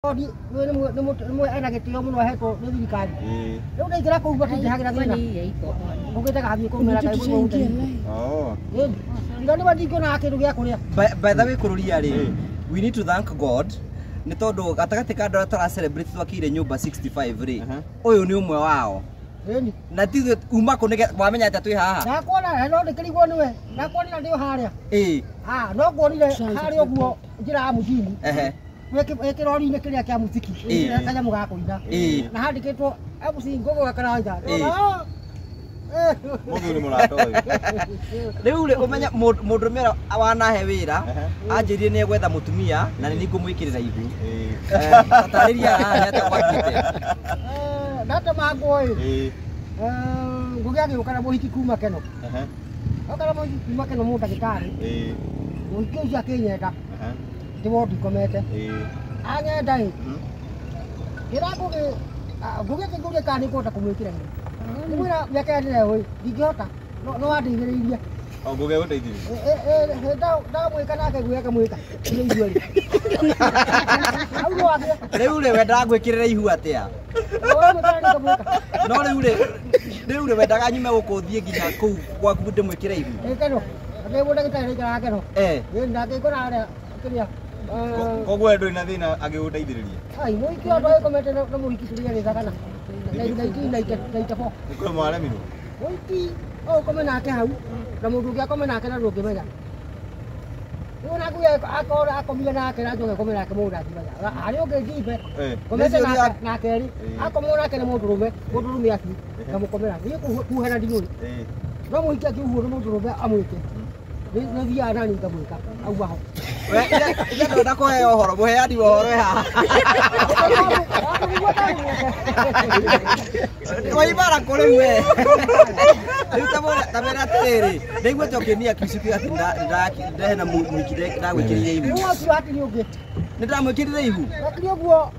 Nĩ ena gĩtĩo mũno ahetwo nĩ thirikari. Rĩu ndaingĩra kũu matinjehagĩra thĩna. Ũngĩte gathiĩ kũu mera kaĩ Oh. Tiga nĩ matingĩonaga kĩndũ gĩa kũrĩa. By the way, kũrũria rĩ, we need to thank God nĩ tondũ gatagatĩ ka andũ arĩa tũra celebrate twakĩire nyũmba 65 rĩ, ũyũ nĩ ũmwe wao. Ĩni. Na ti uma kũ nĩgetha wamenya atĩa twĩ haha? Ndakuona no ndĩkĩrigwo nĩwe. Ndakuonire ndĩ o harĩa. Ĩĩ. Ah, no nguonire harĩa ũguo njĩra ya mũjini. Ehe. Wĩ kĩrori-inĩ kĩrĩa kĩa mũtiki. Ĩĩ. Kanyamũ ga kũina. Ĩĩ. Na handĩkĩtwo MC Ngũgũ wa Karanja. Ĩĩ. Mũthuri mũrata ũyũ. Rĩu rĩ, ũmenye mũndũrũme ũrĩa wanahe wĩra anjĩrire nĩ egwetha mũtumia na nĩ ngũmwĩkĩrĩra ihu. Tatarĩria haha nĩ atĩa gwathiĩte. Ndatemangwo ĩ. Ngũgĩ agĩũka na mũhiki kuma Keno. Oka na mũhiki kuma Keno mũndagĩtarĩ. Mũhiki ũcio akĩnyenda. Ndĩ wondi ngomete. Anyenda ĩ. Ngĩra Ngũgĩ, Ngũgĩ akĩnjũria kana nĩngũhota kũmwĩkĩra ihu. Ngĩmwĩra mĩaka ĩrĩa ĩrĩ ndingĩhota no wandeithĩrĩirie. O Ngũgĩ agũteithirie. Ndamwĩka nake Ngũgĩ akamwĩka. Nĩ ihu rĩ. Hau no wagĩre. Rĩu rĩ, wendaga ngwĩkĩrĩre ihu atĩa? Wamwĩka na nĩngamwĩka. No rĩu rĩ wendaga nyume gũkũ thiĩ nginya kũu gwaku ndĩmwĩkĩre ihu? Ĩ Keno. Ndĩ mũndagĩtarĩ ndaikaraga Keno. Ĩ ndangĩkora harĩa kĩrĩa. Koguo we ndũrĩ na thĩna agĩgũteithĩrĩria. Ai, mũhiki wa ndagĩkomete na mũhiki tũrĩ thagana. 1994. Nĩ kũrĩ mwaremirwo. Mũhiki no ũkome nake hau na mũndũ ũngĩ akome nake na ndũngĩmenya. Rĩu ona Ngũgĩ akorwo akomire nake na njoke akome nake mũndũ ndangĩmenya. Harĩa ũngĩ njimbe komete nake rĩ, akomwo nake nĩ mũndũrũme, mũndũrũme athiĩ ngamũkomera. Niĩ kuhana ndiũĩ. No mũhiki angĩhuhwo nĩ mũndũrũme amwĩke. Nĩ thiaga nani ngamwĩka auma ho. Ithe ndwenda kũheo ũhoro, mũheani wa ũhoro e haha. Waimara kũ rĩu we? Rĩu ta mwĩre atĩrĩrĩ, ndaiguĩte ũkĩnia kiucu atĩ ndahena mũhiki ndagwĩkĩrĩire ihu. Rĩu ũcio hatirĩ ũngĩ. Nĩ ndamwĩkĩrire ihu? Wekire ũguo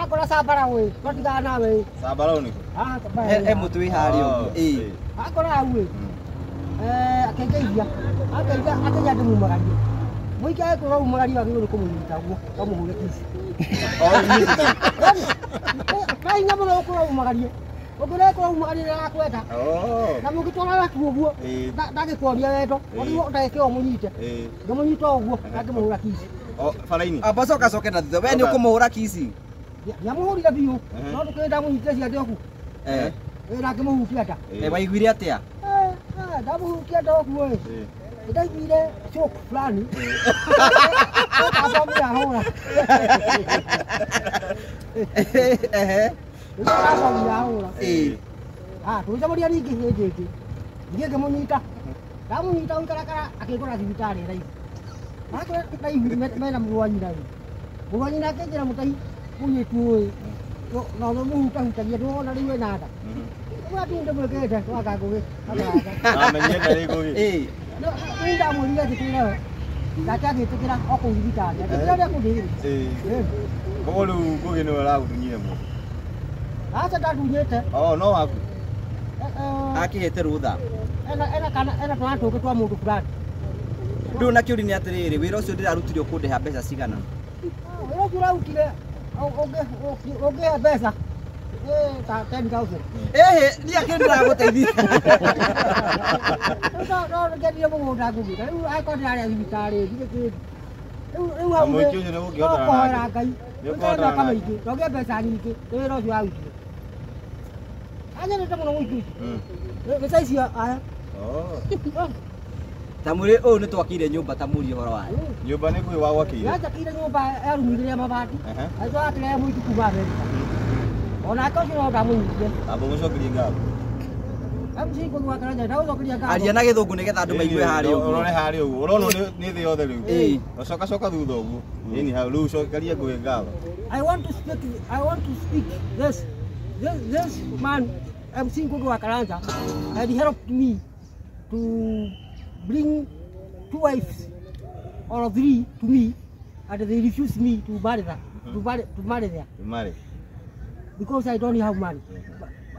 akora cambara ĩ, twatigana nawe ĩ. Cambara nĩkũ? Ah, cambara. He mũtĩ wĩ harĩa ũguo. Ĩĩ. Akora hau ĩ. Akĩngeithia. Akeithia akĩnya ndĩmumagarie. Mũhiki agĩkorwo umagario agĩrĩirwo nĩ kũmũnyita ũguo, ũkamũhũre kiss. Na hinya mũno gũkorwo umagarie. Ũngĩrega gũkorwo umagarie nĩ arakwenda. Na mũngĩtwarana tu ũguo, ndangĩkuonia wendo. Wagĩrĩirwo ndagĩka ĩyo ũmũnyite. Ngĩmũnyita ũguo, na ngĩmũhũra kiss. Baraini. Amba coka coke na thutha. We nĩ ũkũmũhũra kiss? Ndiamũhũrire biũ, no ndũkĩrĩ ndamũnyitire ciande ũguo. Ĩ na ngĩmũhutia nda. Waiguire atĩa? Ndamũhutia nda ũguo ĩ. Ndaiguire shock fulani. Bomu yahũra. Ehe. Bomu yahũra. Ah, tũgĩcemania rĩngĩ hĩndĩ ĩngĩ. Ningĩ ngĩmũnyita. Ndamũnyita gũikarakara akĩngora thibitarĩ raihu. Akora raihu mena mũrũ wa nyina rĩ. Mũrũ wa nyina akĩnjĩra mũtai mũirĩtu ũyũ. No mũhutahutagia ndũrona rĩu ena nda. Rĩu atĩ ndĩmwĩkĩte twaka Ngũgĩ. Amenyire ndarĩ Ngũgĩ. Ĩĩ. Nĩ ndamwĩrire njĩkĩre we. Nake agĩtĩkĩra o kũu thibitarĩ. Agĩtĩkĩra ũrĩa kũndĩrĩ. Koguo rĩu Ngũgĩ nĩwe ũragũtunyire mũndũ. Aca ndatunyĩte. Oh, no waku. Akĩhete rũtha. Ena kana ena twana tũngĩ twa mũndũ fulani. Rĩu na kĩũria nĩ atĩrĩrĩ, wĩra ũcio ndĩrarutire ũkũndĩha mbeca cigana? Wĩra ũcio ũrarutire ũngĩhe mbeca ta 10,000. Ĩhĩ, niĩ akĩrĩ ndĩragũteithia. Rĩu no ngendire mũgũnda Ngũgĩ. Rĩu angĩkorwo ndĩrarĩa thibitarĩ ndirĩ kĩndũ. Rĩu hau Mũhiki ũcio nĩ ũngĩhotana kũhoera nake. Ngai. Nĩ Ũikare ũkũhotana mĩaka nake. mĩingĩ, na ũgĩe mbeca nyingĩ nĩ wĩra ũcio warutire. Anyendete mũno mũhiki ũcio. Mbeca icio aya. Ta mwĩrĩ ũyũ nĩ twakĩire nyũmba, ta mũrie ũhoro wayo. Nyũmba nĩ Ngũgĩ wagwakĩire? Nĩanjakĩire nyũmba ya rumu igĩrĩ ya mabati. Agĩcoka akĩrehe mũhiki kuma Amerika. Onake ũcio no ndamũnyitire. Amba ũmũcokerie ngatho. MC Ngũgĩ wa Karanja ndagũcokeria ngatho. Aria na gĩthũngũ nĩgetha andũ maigue harĩa ũguo. Ũrore harĩa ũguo. Ũronwo nĩ thĩ yothe rĩu. Ĩĩ. Coka coka thutha ũguo. Ĩni hau rĩu cokeria Ngũgĩ ngatho. I want to speak I want to speak this this this man MC Ngũgĩ wa Karanja had helped me to bring two wives or three to me, and they refused me to marry them, to marry them. To marry. Because I don't have money.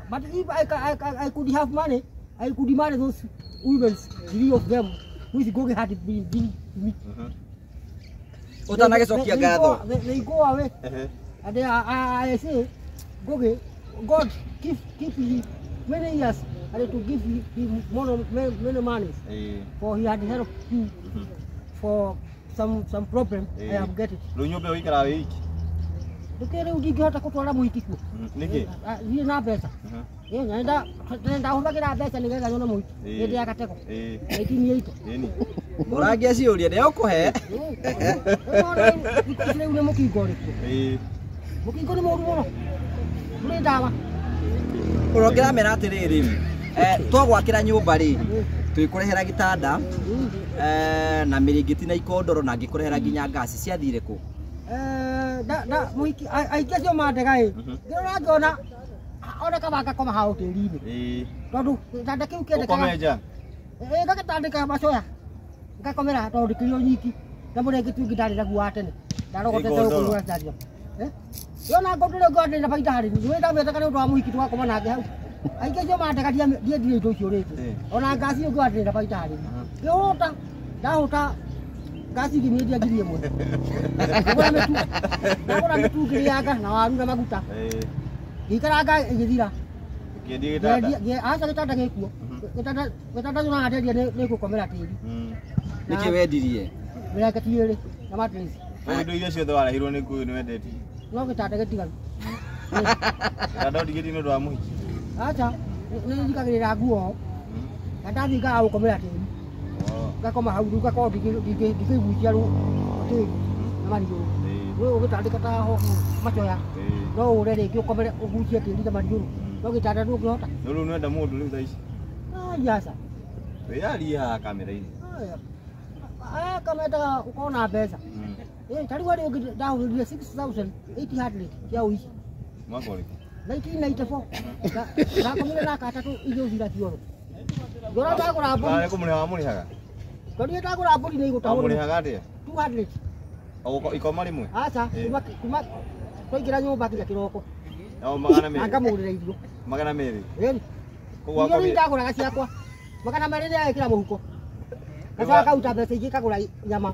But if I could have money, I could marry those women, three of them, which Ngũgĩ had been to me. Ũtanagĩcokia ngatho. They go away. And I say, Ngugi, God keep him many years and to give him more many money. For he had helped me for some problem. I am getting. Rĩu nyũmba ĩyo ũikaraga wĩ iki? Ndũkĩrĩ rĩu ndingĩhota gũtwara mũhiki kuo. Nĩkĩ? Niĩ na mbeca. Ndahũthagĩra mbeca nĩgetha nyone mũhiki. Hĩndĩ ya gatego. 1980. Ũrangia ciũria nĩ ũkũhe. Rĩu nĩ mũkingo ũrĩkũ? Mũkingo nĩ mũũru mũno. Ndũrĩ ndawa. Ũrongera mera atĩrĩrĩ, twagwakĩra nyũmba rĩ, twĩkũrehera gĩtanda na mĩrĩngĩti na ikondoro na ngĩkũrehera nginya ngasi ciathire kũ? Mũhiki aingĩ acio mandega ĩ, ngĩrora ngĩona ona kaba ngakoma hau tĩri-inĩ. Tondũ gĩtanda kĩu kĩendekaga. Ũkome nja? Ngagĩtandĩka macoya. Ngakomera tondũ ndĩkĩrĩ o nyiki. Na mũrĩngĩti ũngĩ ndarĩ naguo wa tene. Ndarogotete gũkũ ndarĩa. Yona ngondoro ngwa ndĩ na baita harĩ niĩ. Nĩ ndametaga nĩ ũndũ wa mũhiki tũgakoma nake hau. Aingĩ acio mandega ndiendire indo icio rĩngĩ. Ona ngasi ĩyo ngwa ndĩ na baita harĩ niĩ. Ngĩhũta, ndahũta ngasi ngĩmĩendia 1000. Ndagũra mĩtu ngĩrĩanga na waru na maguta. Ngĩikaranga ĩgĩthira. Ũkĩendia gĩtanda? Aca gĩtanda gĩkuo. Gĩtanda nyonaga ndendia nĩ ngũkomera tĩri. Nĩkĩ wendirie? Mĩrangĩti ĩrĩ na mattress. Indo iria ciothe warehirwo nĩ Ngũgĩ nĩ wendetie? No gĩtanda gĩtigaru. Gĩtanda ũtigĩtie nĩ ũndũ wa mũhiki? Aca, nĩ njikagĩrĩra nguo ho. Na ndathiĩ ngaga gũkomera tĩri. Ngakoma hau rĩu ngakorwo ndingĩigucia tĩri na mariũrũ. Rĩu ũgĩtandĩka ta macoya no ũre rĩngĩ ũkomere ũgucie tĩri na mariũrũ. No gĩtanda ndũngĩhota. No rĩu nĩwenda mũndũ rĩu thaa ici? Aca. Wĩyarie haha kamera-inĩ. Kamendaga ũkorwo na mbeca. Ta rĩu harĩ ũngĩ ndahũthĩrire 6800 cia ũici. Mwaka ũrĩkũ? 1994. Ndakomire na gatatũ igĩũcira cioro. Ngĩona ndagũra mbũri. Nawe kũmũrĩha wamũrĩhaga? Tondũ ndagũra mbũri nĩ igũtahwo. Wamũrĩhaga atĩa? 200. O ikoma rĩmwe? Aca, kuma twaingĩra nyũmba nginya kĩroko. O 200. Na ngamũgũrĩra irio. 200? Ĩni. Irio nĩ ndagũraga ciakwa. 200 nĩ agekĩra mũhuko. Gacoka karuta mbeca ingĩ kagũra nyama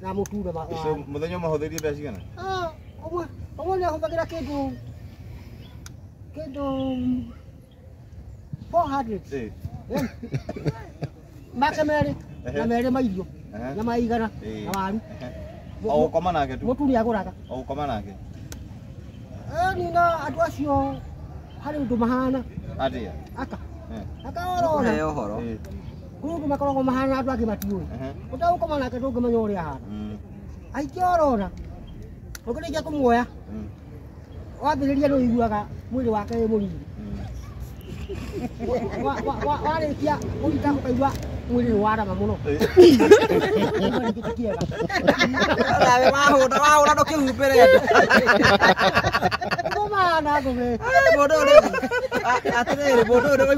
na mũtu na waru. Mũthenya ũmwe ahũthĩrire mbeca cigana? Ũmwe nĩ ahũthagĩra kĩndũ 400. Make merĩ na merĩ ma irio na ma igana na waru. O gũkoma nake tu? Mũtu nĩ agũraga. O gũkoma nake? Ĩni na andũ acio harĩ ũndũ mahana. Atĩa? Aka. Aka orona. Ũkũheo ũhoro. Kũrĩ ũndũ makoragwo mahana andũ angĩ matiũĩ. Ũtagũkoma nake ndũngĩmenya ũrĩa ahana. Aingĩ orona ũngĩrĩkia kũmuoya wambĩrĩria nĩ ũiguaga mwĩrĩ wake wĩ mũnini. Warĩkia kũruta ũkaigua mwĩrĩ nĩ warama mũno. Nawe wahũra wahũra ndũkĩhumbĩre nda. Ngũmana ngũgĩ. Mũndũ ũyũ atĩrĩrĩ mũndũ ũyũ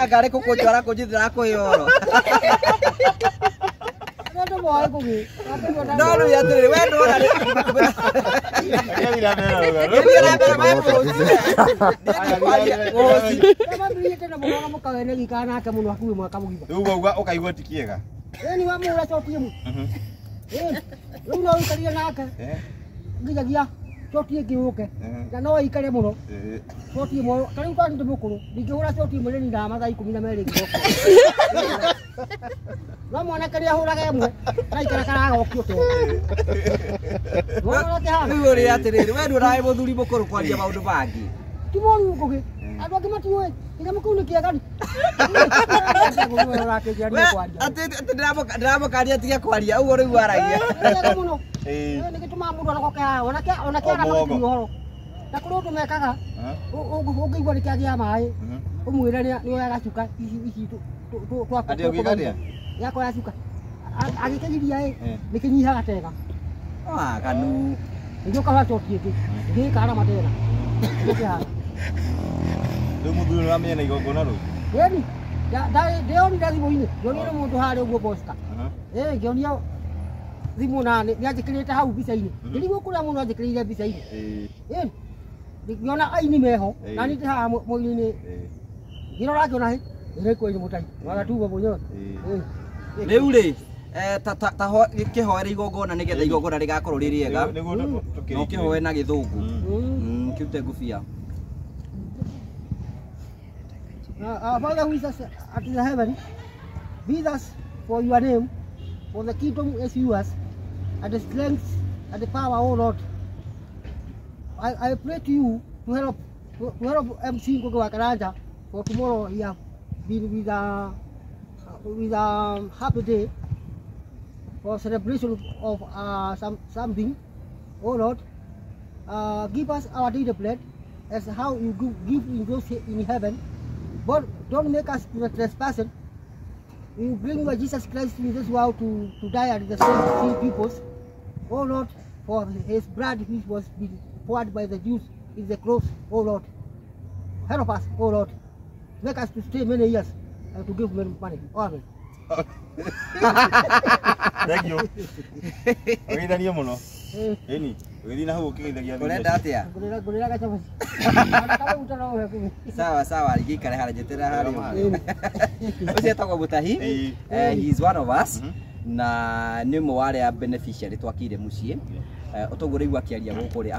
anga arĩ kũkũnjwo arakũnjithĩra arakũhe ũhoro. No rĩu atĩrĩrĩ we ndwona Rĩu ũgauga ũkaigua ti kĩega. Ĩni wamũhũra coti ĩmwe. Rĩu no ũikarire nake nginyagia coti ĩngĩ yũke na no aikare mũno. Coti ĩmwe ta rĩu tondũ ndĩ mũkũrũ ndingĩhũra coti ĩmwe nĩnindaga mathaa 12 ngĩcoka. No mwanake nĩ ahũraga ĩmwe araikara karagokio tene. Rĩu ũrĩ atĩrĩrĩ we ndũraĩ mũthuri mũkũrũ kwaria maũndũ mangĩ. Ti mũru Ngũgĩ. Andũ angĩ matiũĩ. Kĩnyamũ kĩu nĩ kĩega. Atĩ ndĩramũkaria atige kwaria ũguo rĩu aragia. Nĩ mũno. Nĩ gĩtũmaga mũndũ arogoke haha ona kĩara makinya ũhoro. Na kũrĩ ũndũ mekaga ũngĩigua nĩ kĩagĩa maĩ ũmwĩre nĩ oyaga cuka ici Atĩ ũngĩka atĩa? Yakoya cuka agĩkĩgiria ĩ nĩ kĩnyihaga tega. Waganu. Ningĩ ũkahũra coti ĩngĩ ĩngĩkarama tena. Nĩkĩhana. Rĩu mũthuri nĩũramenya na igongona rũu? Ĩni ndĩonire thimũ-inĩ ngĩonire mũndũ harĩa ũguo Bosca. Ngĩonia thimũ na nĩanjĩkĩrĩte hau mbica-inĩ. Ngĩrigwo kũrĩa mũndũ anjĩkĩrĩire mbica-inĩ. Ngĩona aini meho na niĩ ndĩ haha mwĩrĩ-inĩ. Ngĩrora ngĩona hĩ nĩ kweli mũtai. Wagatuba mwenyewe. Rĩu rĩ Ta kĩhoere igongona nĩgetha igongona rĩgakorwo rĩ rĩega. No kĩhoe na gĩthũngũ. Kĩrute ngũbia. Father who is at the heaven, be thus for your name, for the kingdom is yours, and the strength and the power, O Lord. I pray to you to help MC Ngugi wa Karanja, for tomorrow he have been with a happy day for celebration of something. O Lord, give us our daily bread, as how you give in those in heaven. But don't make us to the trespassing. You bring your Jesus Christ in this world to die at the same peoples. O Lord, for his blood which was poured by the Jews in the cross, O Lord. Help us, O Lord. Make us to stay many years and to give many money. Amen. Thank you. Ũgeithanie mũno. Ĩni, ũgĩthiĩ na hau ũkĩgeithagia. Ũrenda atĩa? Ngũrĩra gacabaci. Sawa sawa, ingĩikare harĩa njeterera harĩa. Ũcio etagwo Mũtahi. He is one of us. Na nĩ ũmwe wa arĩa beneficiary twakire mũciĩ. Ũtoguo rĩu akĩaria gũkũ rĩ,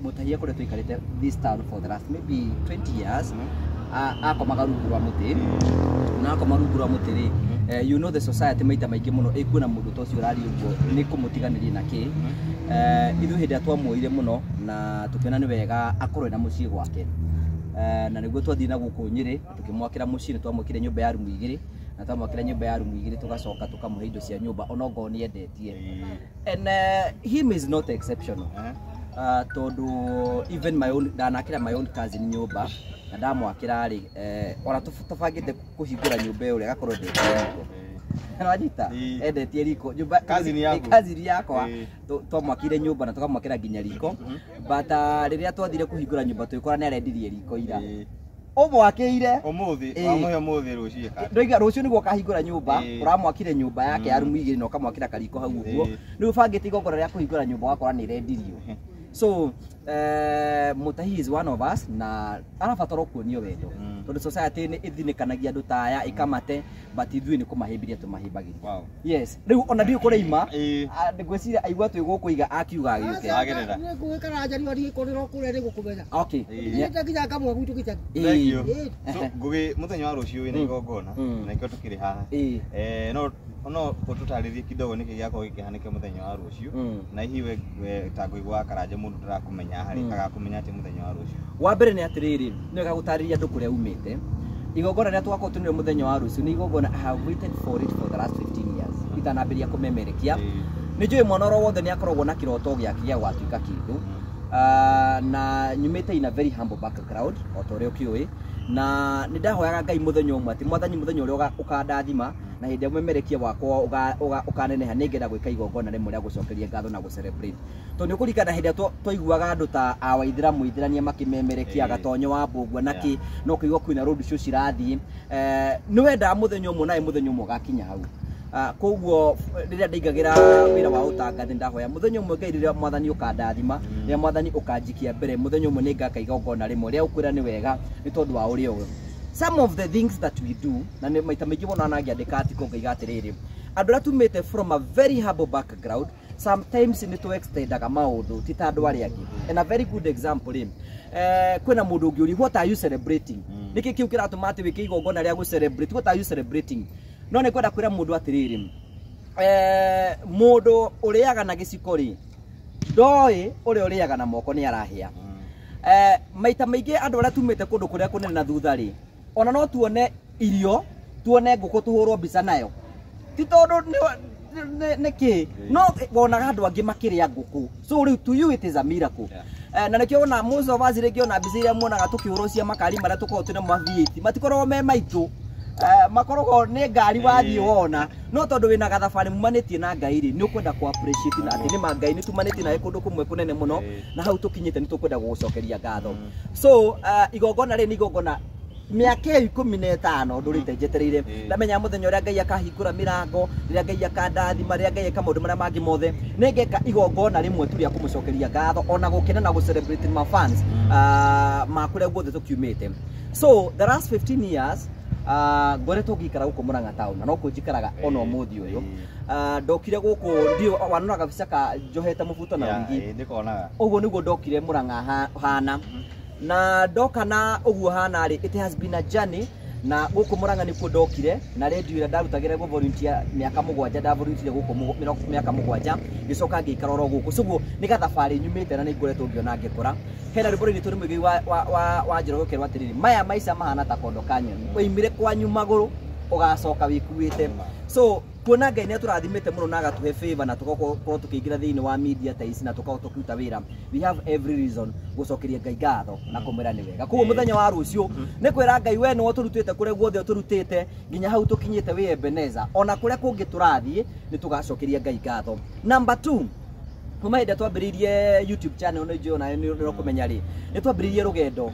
Mũtahi akoretwo aikarĩte this town for the last maybe 20 years. Akomaga rungu rwa mũtĩ. Na akoma rungu rwa mũtĩ rĩ, you know the society maita maingĩ mũno ĩkuona mũndũ ta ũcio ũraria ũguo nĩ kũmũtiganĩria na kĩ. Ithuĩ hĩndĩ ĩrĩa twamuoire mũno na tũkĩona nĩ wega akorwo ena mũciĩ gwake. Na nĩguo twathiĩ na gũkũ Nyĩrĩ tũkĩmwakĩra mũciĩ, nĩ twamwakĩire nyũmba ya rumu igĩrĩ, na twamwakĩra nyũmba ya rumu igĩrĩ tũgacoka tũkamũhe indo cia nyũmba onokorwo nĩ endetie. And him is not exceptional. Tondũ even my own ndanakĩra my own cousin nyũmba na ndamwakĩra rĩ, ona tũbangĩte kũhingũra nyũmba ĩyo rĩ, agakorwo endetie riko. Wanyita? Endetie riko. Nyũmba cousin yakwa twamwakĩire nyũmba na tũkamwakĩra nginya riko. But rĩrĩa twathire kũhingũra nyũmba tũgĩkora nĩ arendirie riko ira. Ũmwakĩire ũmũthĩ, wamũhe ũmũthĩ rũciũ. Ndoiga rũciũ nĩguo ũkahingũra nyũmba, ũramwakire nyũmba yake ya rumu igĩrĩ na ũkamwakĩra kariko hau ũguo. Rĩu ũbangĩte igongona rĩa kũhingũra nyũmba ũgakora nĩ ĩrendirio. So Mutahi is one of us na arabatara kuonio wendo. Tondũ society nĩ ĩthinĩkanagia andũ ta aya ĩkamate, but ithuĩ nĩ kũmahĩmbĩria tũmahĩmbagĩria. Wow. Yes. Rĩu ona ndiũĩ kũrĩima, ngwĩciria aigua twĩ gũkũ iga akiuga agĩũke. Agerera. Nĩ ngũgĩkara njario ndigĩkorĩrwo kũrĩa nĩ gũkũmenya. Okay. Nĩte nginya ngamwe gwitũ gĩcagi. Thank you. So Ngugi mũthenya wa rũciũ wĩna igongona na nĩkĩo tũkĩrĩ haha. No ũtũtarĩrie kidogo nĩkĩ gĩakorwo gĩkĩhanĩka mũthenya wa rũciũ, na hihi we ta Ngugi wa Karanja mũndũ ndĩrakũmenya harĩ agakũmenya atĩ mũthenya wa rũciũ. Wa mbere nĩ atĩrĩrĩ, nĩ wega gũtarĩria andũ kũrĩa umĩte. Igongona rĩrĩa tũgakorwo tũnĩrĩo mũthenya wa rũciũ nĩ igongona I have waited for it for the last 15 years itanambĩrĩria kũmemerekia. Nĩ njũĩ mwana oro wothe nĩ akoragwo na kĩroto gĩake gĩa gũgatuĩka kĩndũ. Na nyumĩte in a very humble background o ta ũrĩa ũkĩũĩ, na nĩ ndahoyaga Ngai mũthenya ũmwe atĩ Mwathani mũthenya ũrĩa ũkandathima na hĩndĩ ĩrĩa mũmemerekia wakwa ũkaneneha nĩngenda gwĩka igongona rĩmwe rĩa gũcokeria ngatho na gũ-celebrate. Tondũ nĩ ũkũririkana hĩndĩ ĩrĩa twaiguaga andũ ta a Waithĩramu Ithĩrania makĩmemerekia Gatonyo wa Mbũgua na kĩ, no ũkĩigua kwĩna road show cirathiĩ. Nĩ wendaga mũthenya ũmwe nawe mũthenya ũmwe ũgakinya hau. Koguo rĩrĩa ndaingagĩra wĩra wa ũtangathi ndahoya mũthenya ũmwe Ngai rĩrĩa Mwathani ũkandathima, rĩrĩa Mwathani ũkanjikia mbere, mũthenya ũmwe nĩ ngaka igongona rĩmwe rĩa ũkwĩra nĩ wega nĩ tondũ wa ũrĩa ũyũ. Some of the things that we do, na nĩ maita maingĩ mũno anangĩandĩka article ngaiga atĩrĩrĩ, andũ arĩa tumĩte from a very humble background sometimes nĩ tũ extendaga maũndũ ti ta andũ arĩa angĩ. And a very good example rĩ, kwĩna mũndũ ũngĩũria what are you celebrating? Nĩkĩ kĩu kĩratũma atĩ wĩke igongona rĩa gũ celebrate? What are you celebrating? No nĩ kwenda kwĩra mũndũ atĩrĩrĩ, mũndũ ũrĩaga na gĩciko rĩ, ndoĩ ũrĩa ũrĩaga na moko nĩ arahĩa. Maita maingĩ andũ arĩa tumĩte kũndũ kũrĩa kũnene na thutha rĩ, ona no tuone irio, tuone ngũkũ tũhũrwo mbica nayo, ti tondũ nĩ kĩ, no wonaga andũ angĩ makĩrĩa ngũkũ. So rĩu to you it is a miracle. Na nĩkĩo ona most of us rĩngĩ ona mbica iria muonaga tũkĩhũrwo cia makari marĩa tũkoragwo twĩna ma V8 matikoragwo me maitũ. Makoragwo nĩ ngari wathiĩ wona, no tondũ wĩna gathabarĩ mumanĩtie na Ngai rĩ, nĩ ũkwenda kũ appreciate na atĩ nĩ ma Ngai nĩ tumanĩtie nawe kũndũ kũmwe kũnene mũno, na hau tũkinyĩte nĩ tũkwenda gũgũcokeria ngatho. So igongona rĩ nĩ igongona mĩaka ĩyo 15 ndũrĩte njetereire. Ndamenya mũthenya ũrĩa Ngai akahingũra mĩrango, rĩrĩa Ngai akandathima, rĩrĩa Ngai eka maũndũ marĩa mangĩ mothe, nĩngeka igongona rĩmwe tu rĩa kũmũcokeria ngatho ona gũkena na gũ celebrate my fans ma kũrĩa guothe tũkiumĩte. So the last 15 years Ngoretwo ngĩikara gũkũ Murang'a town na no kũ njikaraga ona ũmũthĩ ũyũ. Ndokire gũkũ ndio wanona gabica ka njohete mũbuto na wigi. Ndikonaga. Ũguo nĩguo ndokire Murang'a hana. Na ndoka na ũguo hana rĩ, it has been a journey. Na gũkũ Murang'a nĩkuo ndokire na radio ĩrĩa ndarutagĩra gũ volunteer mĩaka 7, nda volunteer gũkũ mĩaka 7, ngĩcoka ngĩikara oro gũkũ. So guo nĩ gathabarĩ nyumĩte na nĩ ngoretwo ngĩona ngĩkũra. Hena rwĩmbo rũinĩtwo nĩ Mũigai wa Njoroge ũkerwo atĩrĩrĩ, maya maica mahana ta kondo ka nyoni, woimire kwanyu magũrũ ũgacoka wĩkuĩte. So kuona Ngai nĩ atũrathimĩte mũno na agatũhe favor na tũgakorwo tũkĩingĩra thĩinĩ wa media ta ici na tũgakorwo tũkĩruta wĩra, we have every reason gũcokeria Ngai ngatho na kũmwĩra nĩ wega. Koguo mũthenya wa rũciũ nĩ kwĩra Ngai we nĩwe ũtũrutĩte kũrĩa guothe ũtũrutĩte nginya hau tũkinyĩte wĩ Ebeneza, ona kũrĩa kũngĩ tũrathiĩ nĩ tũgacokeria Ngai ngatho. Number 2, kuma hĩndĩ twambĩrĩirie YouTube channel nĩ njũĩ onawe nĩ ũkũmenya rĩ, nĩ twambĩrĩirie rũgendo.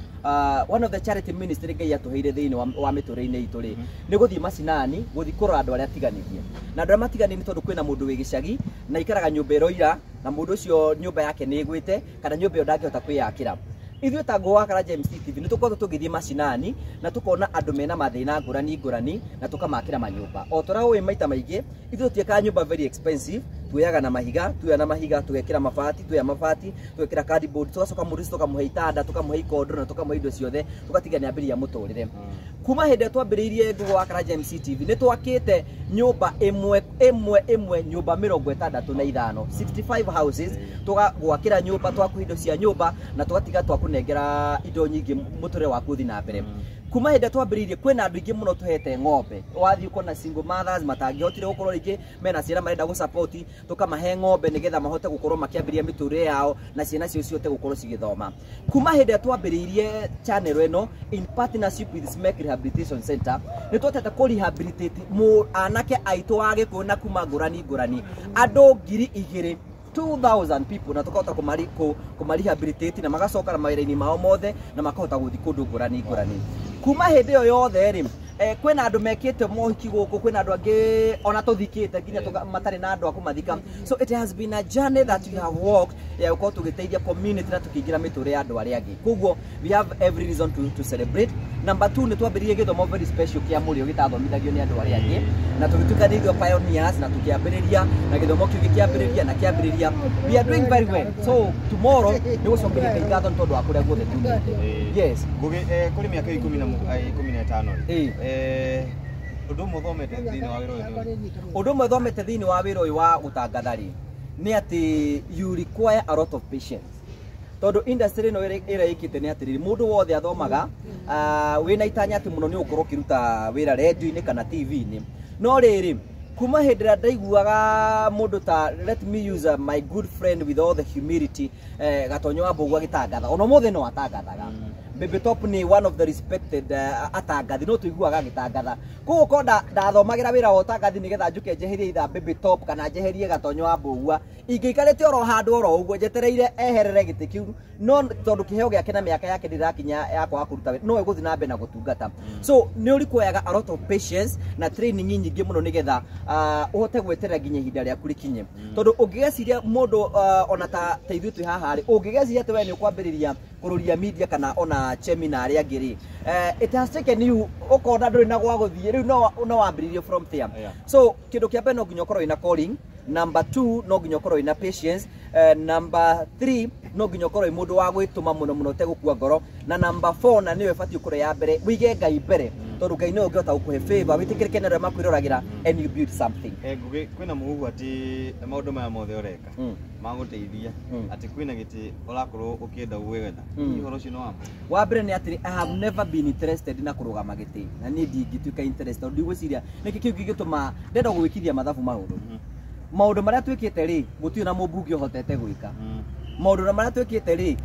One of the charity ministry Ngai atũheire thĩinĩ wa mĩtũrĩre-inĩ itũ rĩ, nĩ gũthiĩ macinani, gũthiĩ kũrora andũ arĩa atiganĩrie. Na andũ arĩa matiganĩrie nĩ tondũ kwĩna mũndũ wĩ gĩcagi na aikaraga nyũmba ĩroira na mũndũ ũcio nyũmba yake nĩ ĩgwĩte kana nyũmba ĩyo ndangĩhota kwĩyakĩra. Ithuĩ ta Ngũgũ wa Karanja MC TV nĩ tũkoretwo tũgĩthiĩ macinani na tũkona andũ mena mathĩna ngũrani ngũrani na tũkamakĩra manyũmba. O ta ũrĩa ũĩ maita maingĩ ithuĩ tũtiĩkaga nyũmba very expensive, tuoyaga na mahiga, tuoya na mahiga tũgekĩra mabati, tuoya mabati tũgekĩra cardboard, tũgacoka mũndũ ũcio tũkamũhe itanda, tũkamũhe ikondoro na tũkamũhe indo ciothe, tũgatiga nĩ ambĩrĩria mũtũrĩre. Kuma hĩndĩ ĩrĩa twambĩrĩirie Ngũgũ wa Karanja MC TV nĩ twakĩte nyũmba ĩmwe ĩmwe ĩmwe, nyũmba 65, 65 houses, tũgagwakĩra nyũmba, twakũhe indo cia nyũmba na tũgatiga twakũnengera indo nyingĩ mũtũrĩre waku ũthiĩ na mbere. Kuma hĩndĩ ĩrĩa twambĩrĩirie kwĩna andũ aingĩ mũno tũhete ng'ombe, wathiĩ ũkona single mothers matangĩhotire gũkorwo rĩngĩ mena ciana marenda gũsupport, tũkamahe ng'ombe nĩgetha mahote gũkorwo makĩambĩrĩria mĩtũrĩre yao na ciana cio cihote gũkorwo cigĩthoma. Kuma hĩndĩ ĩrĩa twambĩrĩirie channel ĩno in partnership with Smek Rehabilitation Center, nĩ twahotete kũ rehabilitate anake aitũ a Gĩkũyũ na kuma ngũrani ngũrani, andũ 2000, 2000 people, na tukahota kũmarehabilitate na magacoka na mawĩra-inĩ mao mothe na makahota gũthiĩ kũndũ ngũrani ngũrani. Kuma hĩndĩ ĩyo yothe rĩ, kwĩna andũ mekĩte mohiki gũkũ, kwĩna andũ angĩ ona tũthikĩte nginya matarĩ na andũ a kũmathika. So it has been a journey that we have walked ya gũkorwo tũgĩteithia community na tũkĩingĩra mĩtũrĩre ya andũ arĩa angĩ. Koguo we have every reason to celebrate. Number 2, nĩ twambĩrĩirie gĩthomo very special kĩa mũrĩo gĩtathomithagio nĩ andũ arĩa angĩ, na tũgĩtuĩka nĩ ithuĩ pioneers na tũkĩambĩrĩria na gĩthomo kĩu gĩkĩambĩrĩria na kĩambĩrĩria. We are doing very well. So tomorrow nĩ gũcokeria Ngai ngatho nĩ tondũ wa kũrĩa guothe tumĩte. Yes. Ngũgĩ, kũrĩ mĩaka 15 rĩ, ũndũ ũmwe ũthomete thĩinĩ wa wĩra ũyũ nĩ ũrĩkũ? Ũndũ ũmwe thomete thĩinĩ wa wĩra ũyũ wa gũtangatha rĩ, nĩ atĩ you require a lot of patience. Tondũ industry ĩno ĩrĩa ĩkĩte nĩ atĩrĩrĩ, mũndũ wothe athomaga, wĩna itanya atĩ mũno nĩ ũgũkorwo ũkĩruta wĩra radio-inĩ kana TV-inĩ. No rĩrĩ, kuma hĩndĩ ĩrĩa ndaiguaga mũndũ ta, let me use my good friend with all the humility, Gatonyo wa Mbũgũ agĩtangatha, ona ũmũthĩ no atangathaga. Baby Top nĩ one of the respected atangathi, no tũiguaga agĩtangatha. Koguo korwo ndathomagĩra wĩra wa ũtangathi nĩgetha njũke njeherie either Baby Top kana njeherie Gatonyo wa Mbũgua, ingĩikarĩte oro handũ oro ũguo njetereire eherere gĩtĩ kĩu, no tondũ kĩheo gĩake na mĩaka yake ndĩrakinya ya kwaga kũruta wĩra, no egũthiĩ na mbere na gũtungata. So nĩ ũrikuoyaga a lot of patience na training nyingĩ mũno nĩgetha ũhote gweterera nginya ihinda rĩaku rĩkinye. Tondũ ũngĩgeciria mũndũ, ona ta ithuĩ twĩ haha rĩ, ũngĩgeciria atĩ we nĩ ũkwambĩrĩria kũrũria media kana ona Chemi na arĩa angĩ rĩ, it has taken you ũkona ndũrĩ na gwa gũthiĩ, rĩu no wambĩrĩrie from there. So kĩndũ kĩa mbere no nginya ũkorwo wĩna calling. Number 2, no nginya ũkorwo wĩna patience. Number 3, no nginya ũkorwo wĩ mũndũ wa gwĩtũma mũno mũno ũtegũkua ngoro. Na number 4, na nĩyo ĩbatiĩ gũkorwo ya mbere, wĩige Ngai mbere, tondũ Ngai nĩwe ũngĩhota gũkũhe favor, wĩtĩkĩrĩke nĩ arĩa makwĩroragĩra, and you build something. Ngũgĩ, kwĩna mũhuhu atĩ maũndũ maya mothe ũreka magũteithia, atĩ kwĩna gĩtĩ ũrakorwo ũkĩenda gwĩgetha. Ũhoro ũcio nĩ wa ma? Wa mbere nĩ atĩrĩ, I have never been interested na kũrũgama gĩtĩ, na niĩ ndingĩtuĩka interested, tondũ ndigwĩciria nĩkĩ kĩu gĩgĩtũma ndenda gwĩkithia mathabu maũndũ. Maũndũ marĩa twĩkĩte rĩ, gũtirĩ na mũmbunge ũhotete gwĩka. Maũndũ marĩa twĩkĩte rĩ,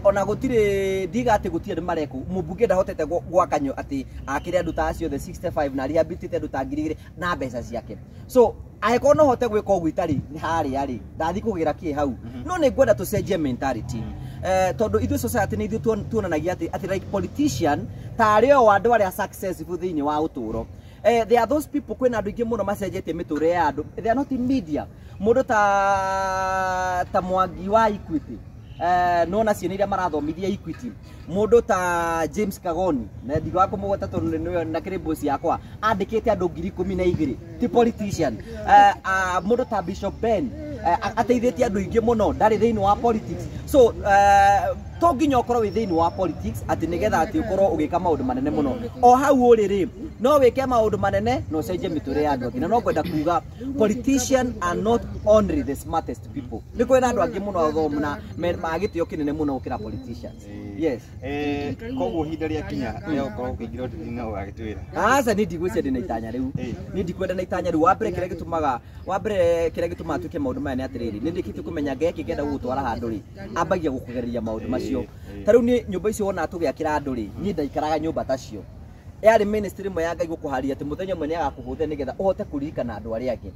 ona gũtirĩ, ndiga atĩ gũtirĩ andũ marekwo, mũmbunge ndahotete gwaka atĩ akĩre andũ ta acio othe 65 na rehabilitate andũ ta 2000 na mbeca ciake. So angĩkorwo no hote gwĩka ũguo itarĩ harĩa rĩ, ndathiĩ kũgĩra kĩ hau. No nĩ ngwenda tũcenjie mentality. Tondũ ithuĩ society nĩ ithuĩ tuonanagia atĩ like politician tarĩ o andũ arĩa successful thĩinĩ wa ũtũũro. There are those people, kwĩna andũ aingĩ mũno macenjetie mĩtũrĩre ya andũ. They are not in media. Mũndũ ta Mwangi wa Equity Nona ciana iria marathomithia Equity, mũndũ ta James Kagoni na ndigaga kũmũgweta tondũ nĩwe na kĩrĩ boss yakwa andĩkĩte andũ 12,000 ti politician. Mũndũ ta Bishop Ben ateithĩtie andũ aingĩ mũno, ndarĩ thĩinĩ wa politics. So to nginya ũkorwo wĩ thĩinĩ wa politics atĩ nĩgetha atĩ ũkorwo ũgĩka maũndũ manene mũno. O hau ũrĩ rĩ, no wĩke maũndũ manene na ũcenjie mĩtũrĩre ya andũ angĩ. Na no ngwenda kuga politicians are not only the smartest people. Nĩ kwĩna andũ angĩ mũno athomu na ma gĩtĩo kĩnene mũno gũkĩra politicians. Yes. Koguo ihinda rĩakinya rĩa gũkorwo ũkĩingĩra ũteti no ũgagĩtwĩra. Aca niĩ ndigwĩciria ndĩna itanya rĩu. Niĩ ndikwenda na itanya rĩu. Wa mbere kĩrĩa gĩtũmaga, wa mbere kĩrĩa gĩtũmaga twĩke maũndũ maya nĩ atĩrĩrĩ, nĩ ndĩkĩtie kũmenya Ngai akĩngĩenda gũgũtwara handũ rĩ, ambagia gũkũgereria maũndũ macio. Ta rĩu niĩ nyũmba icio wonaga tũgĩakĩra andũ rĩ, niĩ ndaikaraga nyũmba ta cio. Yarĩ ministry ĩmwe ya Ngai gũkũharia atĩ mũthenya ũmwe nĩagakũhũthĩra nĩgetha ũhote kũririkana andũ arĩa angĩ.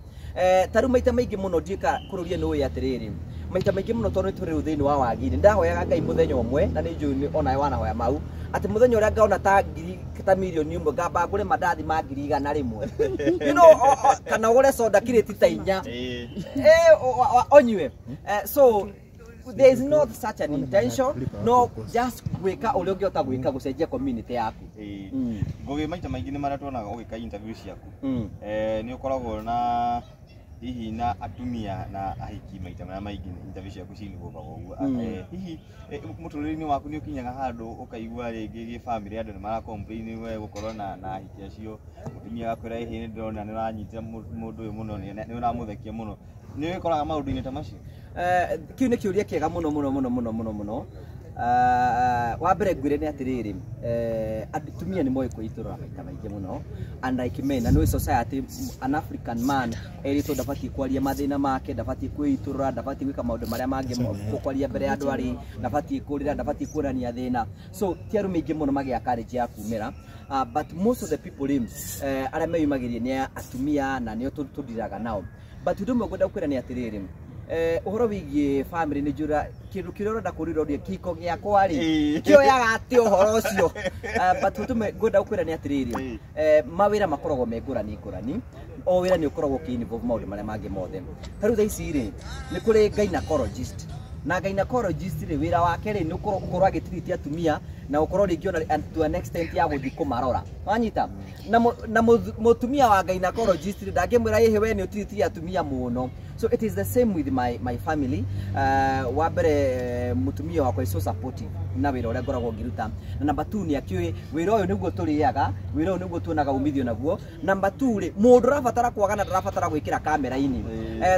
Ta rĩu maita maingĩ mũno ndiĩka kũrũria nĩ ũĩ atĩrĩrĩ, maita maingĩ mũno tondũ nĩ tũrĩ rĩu thĩinĩ wa wagi, nĩ ndahoyaga Ngai mũthenya ũmwe, na nĩ njũĩ onawe wanahoya mau, atĩ mũthenya ũrĩa ngaona ta ngiri ta mirioni ĩmwe ngamba ngũre mandathi ma 100,000. You know, kana ũgũre soda kirĩti ta 4. Ũnyue. So there is not such an intention, no just gwĩka ũrĩa ũngĩhota gwĩka gũcenjia community yaku. Ngũgĩ maita maingĩ nĩ marĩa tuonaga ũgĩka interview ciaku. Nĩ ũkoragwo na hihi na atumia na ahiki maita marĩa maingĩ interview ciaku cinigũkaga ũguo. Hihi mũtũrĩre-inĩ waku nĩ ũkinyaga handũ ũkaigua rĩngĩ gĩ family andũ nĩ mara complain we gũkorwo na ahiki acio, mũtumia agakwĩra hihi nĩ ndĩrona nĩ ũranyitĩra mũndũ ũyũ mũno, nĩ ũramũthekia mũno. Nĩ wĩkoraga maũndũ-inĩ ta macio? Kĩu nĩ kĩũria kĩega mũno mũno mũno mũno mũno mũno. Wa mbere ngwĩre nĩ atĩrĩrĩ, atumia nĩ moĩ kwĩitũrũra maita maingĩ mũno, unlike men. Na nĩ society, an African man erĩtwo ndabatiĩ kwaria mathĩna make, ndabatiĩ kwĩitũrũra, ndabatiĩ gwĩka maũndũ marĩa mangĩ, kwaria mbere ya andũ arĩ, ndabatiĩ kũrĩra, ndabatiĩ kuonania thĩna. So ti arũme aingĩ mũno magĩa courage ya kumĩra. But most of the people rĩ, arĩa meyumagĩria nĩ atumia na nĩo tũndiraga nao. But ũndũ ũmwe ngwenda gũkwĩra nĩ atĩrĩrĩ, ũhoro wĩgiĩ family nĩ njũra kĩndũ kĩrĩa ũrenda kũrira ũrie kĩhiko gĩakwa rĩ kĩoyaga atĩ ũhoro ũcio. But ũndũ ũmwe ngwenda gũkwĩra nĩ atĩrĩrĩ, mawĩra makoragwo me ngũrani ngũrani, o wĩra nĩ ũkoragwo ũkĩ-involve maũndũ marĩa mangĩ mothe. Ta rĩu thaa ici rĩ, nĩ kũrĩ gynecologist, na gynecologist rĩ, wĩra wake rĩ nĩ gũkorwo agĩtiriti atumia na gũkorwo rĩngĩ ona to an extent ya gũthiĩ kũmarora. Wanyita? Na mũtumia wa gynecologist rĩ ndangĩmwĩra ĩhĩ we nĩ ũtiritirie atumia mũno. So it is the same with my family. Wa mbere mũtumia wakwa is so supportive na wĩra ũrĩa ngoragwo ngĩruta. Na number 2 nĩ akĩũĩ wĩra ũyũ nĩguo tũrĩaga, wĩra ũyũ nĩguo tuonaga umithio naguo. Number 2 rĩ, mũndũ ũrabatara kwagana ndarabatara gwĩkĩra kamera-inĩ.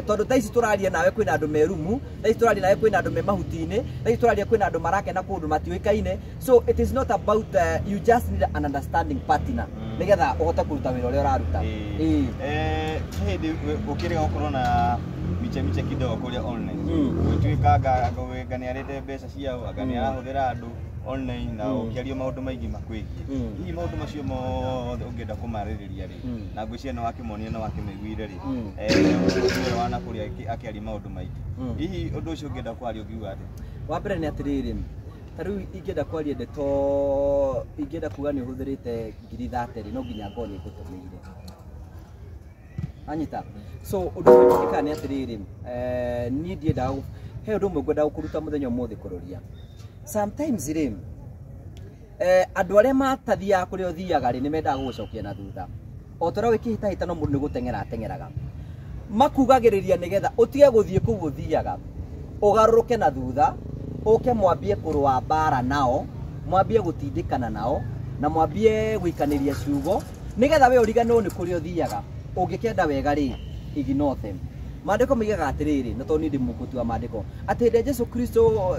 Tondũ thaa ici tũraria nawe kwĩna andũ me rumu, thaa ici tũraria nawe kwĩna andũ me mahuti-inĩ, thaa ici tũraria kwĩna andũ marakena kũndũ matiũĩkaine. So it is not about you just need an understanding partner nĩgetha ũhote kũruta wĩra ũrĩa ũraruta. Hĩndĩ ũkĩrega gũkorwo na miche miche kidogo kũrĩa online, gũtuĩka anga nĩarĩte mbeca ciao, anga nĩarahũthĩra andũ online na ũkĩaria maũndũ maingĩ makwĩgiĩ. Hihi maũndũ macio mothe ũngĩenda kũmarĩrĩria rĩ, na ngwĩciria nĩ wakĩmonire na wakĩmaiguire rĩ, ũrĩa wana kũrĩa akĩaria maũndũ maingĩ, hihi ũndũ ũcio ũngĩenda kwaria ũngiuga atĩa? Wa mbere nĩ atĩrĩrĩ, ta rĩu ingĩenda kwaria ndeto, ingĩenda kuga nĩ ũhũthĩrĩte 30,000 rĩ, no nginya ngorwo nĩ ngũtũmĩire. Anyita. So ũndũ ũmwe njĩkaga nĩ atĩrĩrĩ, niĩ ndiendaga he ũndũ ũmwe ngwendaga kũruta mũthenya ũmũthĩ kũrũria. Sometimes rĩ, andũ arĩa matathiaga kũrĩa ũthiaga rĩ, nĩ mendaga gũgũcokia na thutha. O ta ũrĩa wĩkĩhĩtahĩtano no mũndũ nĩ gũteng'era ateng'eraga. Makugagĩrĩria nĩgetha ũtige gũthiĩ kũu ũthiaga, ũgarũrũke na thutha, ũke mwambie kũrũa mbara nao, mwambie gũtindĩkana nao, na mwambie gũikanĩria ciugo, nĩgetha we ũriganĩrwo nĩ kũrĩa ũthiaga. Ũngĩkenda wega rĩ, ignore them. Maandĩko moigaga atĩrĩrĩ, na tondũ niĩ ndĩ mũkũti wa maandĩko, atĩ hĩndĩ ĩrĩa Jesũ Kristo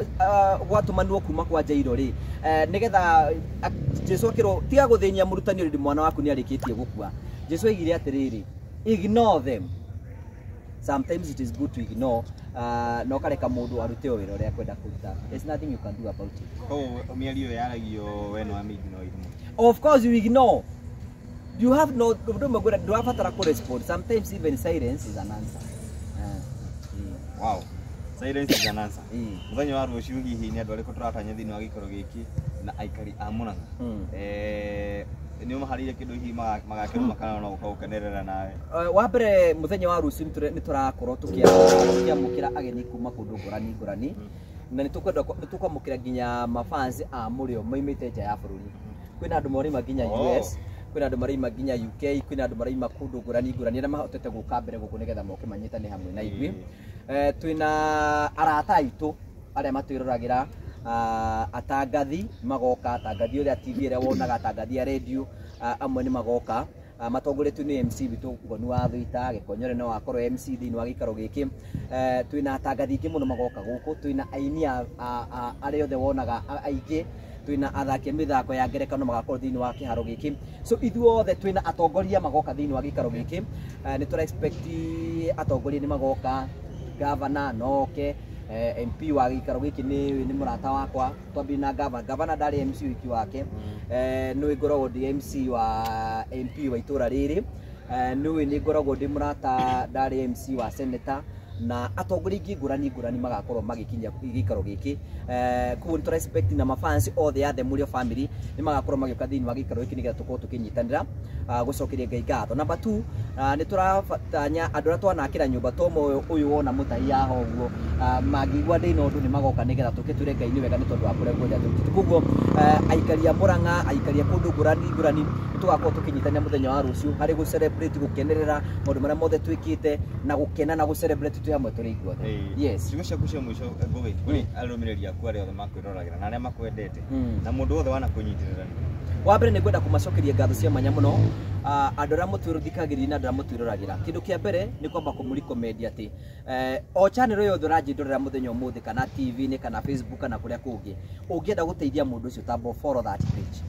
gwatũmanirwo kuma kwa Jairo rĩ, nĩgetha Jesũ akĩrwo tiga gũthĩnia mũrutani ũrĩ mwana waku nĩ arĩkĩtie gũkua. Jesũ oigire atĩrĩrĩ, ignore them. Sometimes it is good to ignore, na ũkareka mũndũ arute o wĩra ũrĩa akwenda kũruta. There's nothing you can do about it. Koguo mĩario ĩyo yaragio we nĩ wamĩ-ignore irĩ mũno. Of course you ignore. You have no, ndũrabatara kũ respond. Sometimes even silence is an answer. Wow. Silence is an answer. Mũthenya wa rũciũ hihi nĩ andũ arĩkũ tũratanya thĩinĩ wa gĩikaro gĩkĩ na aikari a Murang'a? Nĩ ũmaharĩirie kĩndũ hihi magakĩrũma kana no gũka gũkenerera nawe? Wa mbere mũthenya wa rũciũ nĩ tũrakorwo tũkĩamũkĩra ageni kuma kũndũ ngũrani ngũrani. Na nĩ tũkwamũkĩra nginya mafans a Mũrĩo moimĩte nja ya bũrũri. Kwĩna andũ maraima nginya US, kwĩna andũ maraima nginya UK, kwĩna andũ maraima kũndũ ngũrani ngũrani arĩa mahotete gũka mbere gũkũ nĩgetha moke manyitane hamwe na ithuĩ. Twĩna arata aitũ arĩa matwĩroragĩra, atangathi magoka, atangathi othe a TV ĩrĩa wonaga, atangathi a radio, amwe nĩ magoka, matongoretio nĩ MC witũ Ngoni wa Thuita, Gĩkonyore no akorwo MC thĩinĩ wa gĩikaro gĩkĩ. Twĩna atangathi aingĩ mũno magoka gũkũ, twĩna aini arĩa othe wonaga aingĩ, twĩna athaki a mĩthako ya ngerekano magakorwo thĩinĩ wa kĩharo gĩkĩ. So ithuothe twĩna atongoria magoka thĩinĩ wa gĩikaro gĩkĩ. Nĩ tũra expect atongoria nĩ magoka, governor no oke, MP wa gĩikaro gĩkĩ nĩ mũrata wakwa, twambie na governor. Governor ndarĩ MC wiki wake, nĩwe ngoragwo ndĩ MC wa MP wa itũra rĩrĩ, nĩwe nĩ ngoragwo ndĩ mũrata, ndarĩ MC wa senator, na atongoria aingĩ ngũrani ngũrani magakorwo magĩkinya gĩikaro gĩkĩ. Koguo nĩ tũra expect na mafans othe a The Mũrĩo family nĩ magakorwo magĩũka thĩinĩ wa gĩikaro gĩkĩ nĩgetha tũkorwo tũkĩnyitanĩra gũcokeria Ngai ngatho. Number 2, nĩ tũrabatanya andũ arĩa twanakĩra nyũmba to ũyũ wona mũtahi haha ũguo, mangĩigua ndĩna ũndũ nĩ magoka nĩgetha tũke twĩre Ngai nĩ wega nĩ tondũ wa kũrĩa guothe atũrutĩte. Koguo aikari a Mũrang'a, aikari a kũndũ ngũrani ngũrani, nĩ tũgakorwo tũkĩnyitanĩra mũthenya wa rũciũ harĩ gũ celebrate, gũkenerera maũndũ marĩa mothe twĩkĩte na gũkena na gũ celebrate twĩ hamwe tũrĩ ithuothe. Yes. Ciugo ciaku cia mũico Ngũgĩ, kũrĩ arũmĩrĩri aku arĩa othe makwĩroragĩra na arĩa makwendete na mũndũ wothe wanakũnyitĩrĩra. Wa mbere nĩ ngwenda kũmacokeria ngatho cia mwanya mũno andũ arĩa mũtwĩrũthikagĩrĩria na andũ arĩa mũtwĩroragĩra. Kĩndũ kĩa mbere nĩ kwamba kũmũrecommend atĩ o channel yothe ũranjĩndorera mũthenya ũmũthĩ, kana TV-inĩ kana Facebook kana kũrĩa kũngĩ, ũngĩenda gũteithia mũndũ ũcio tamba follow that page.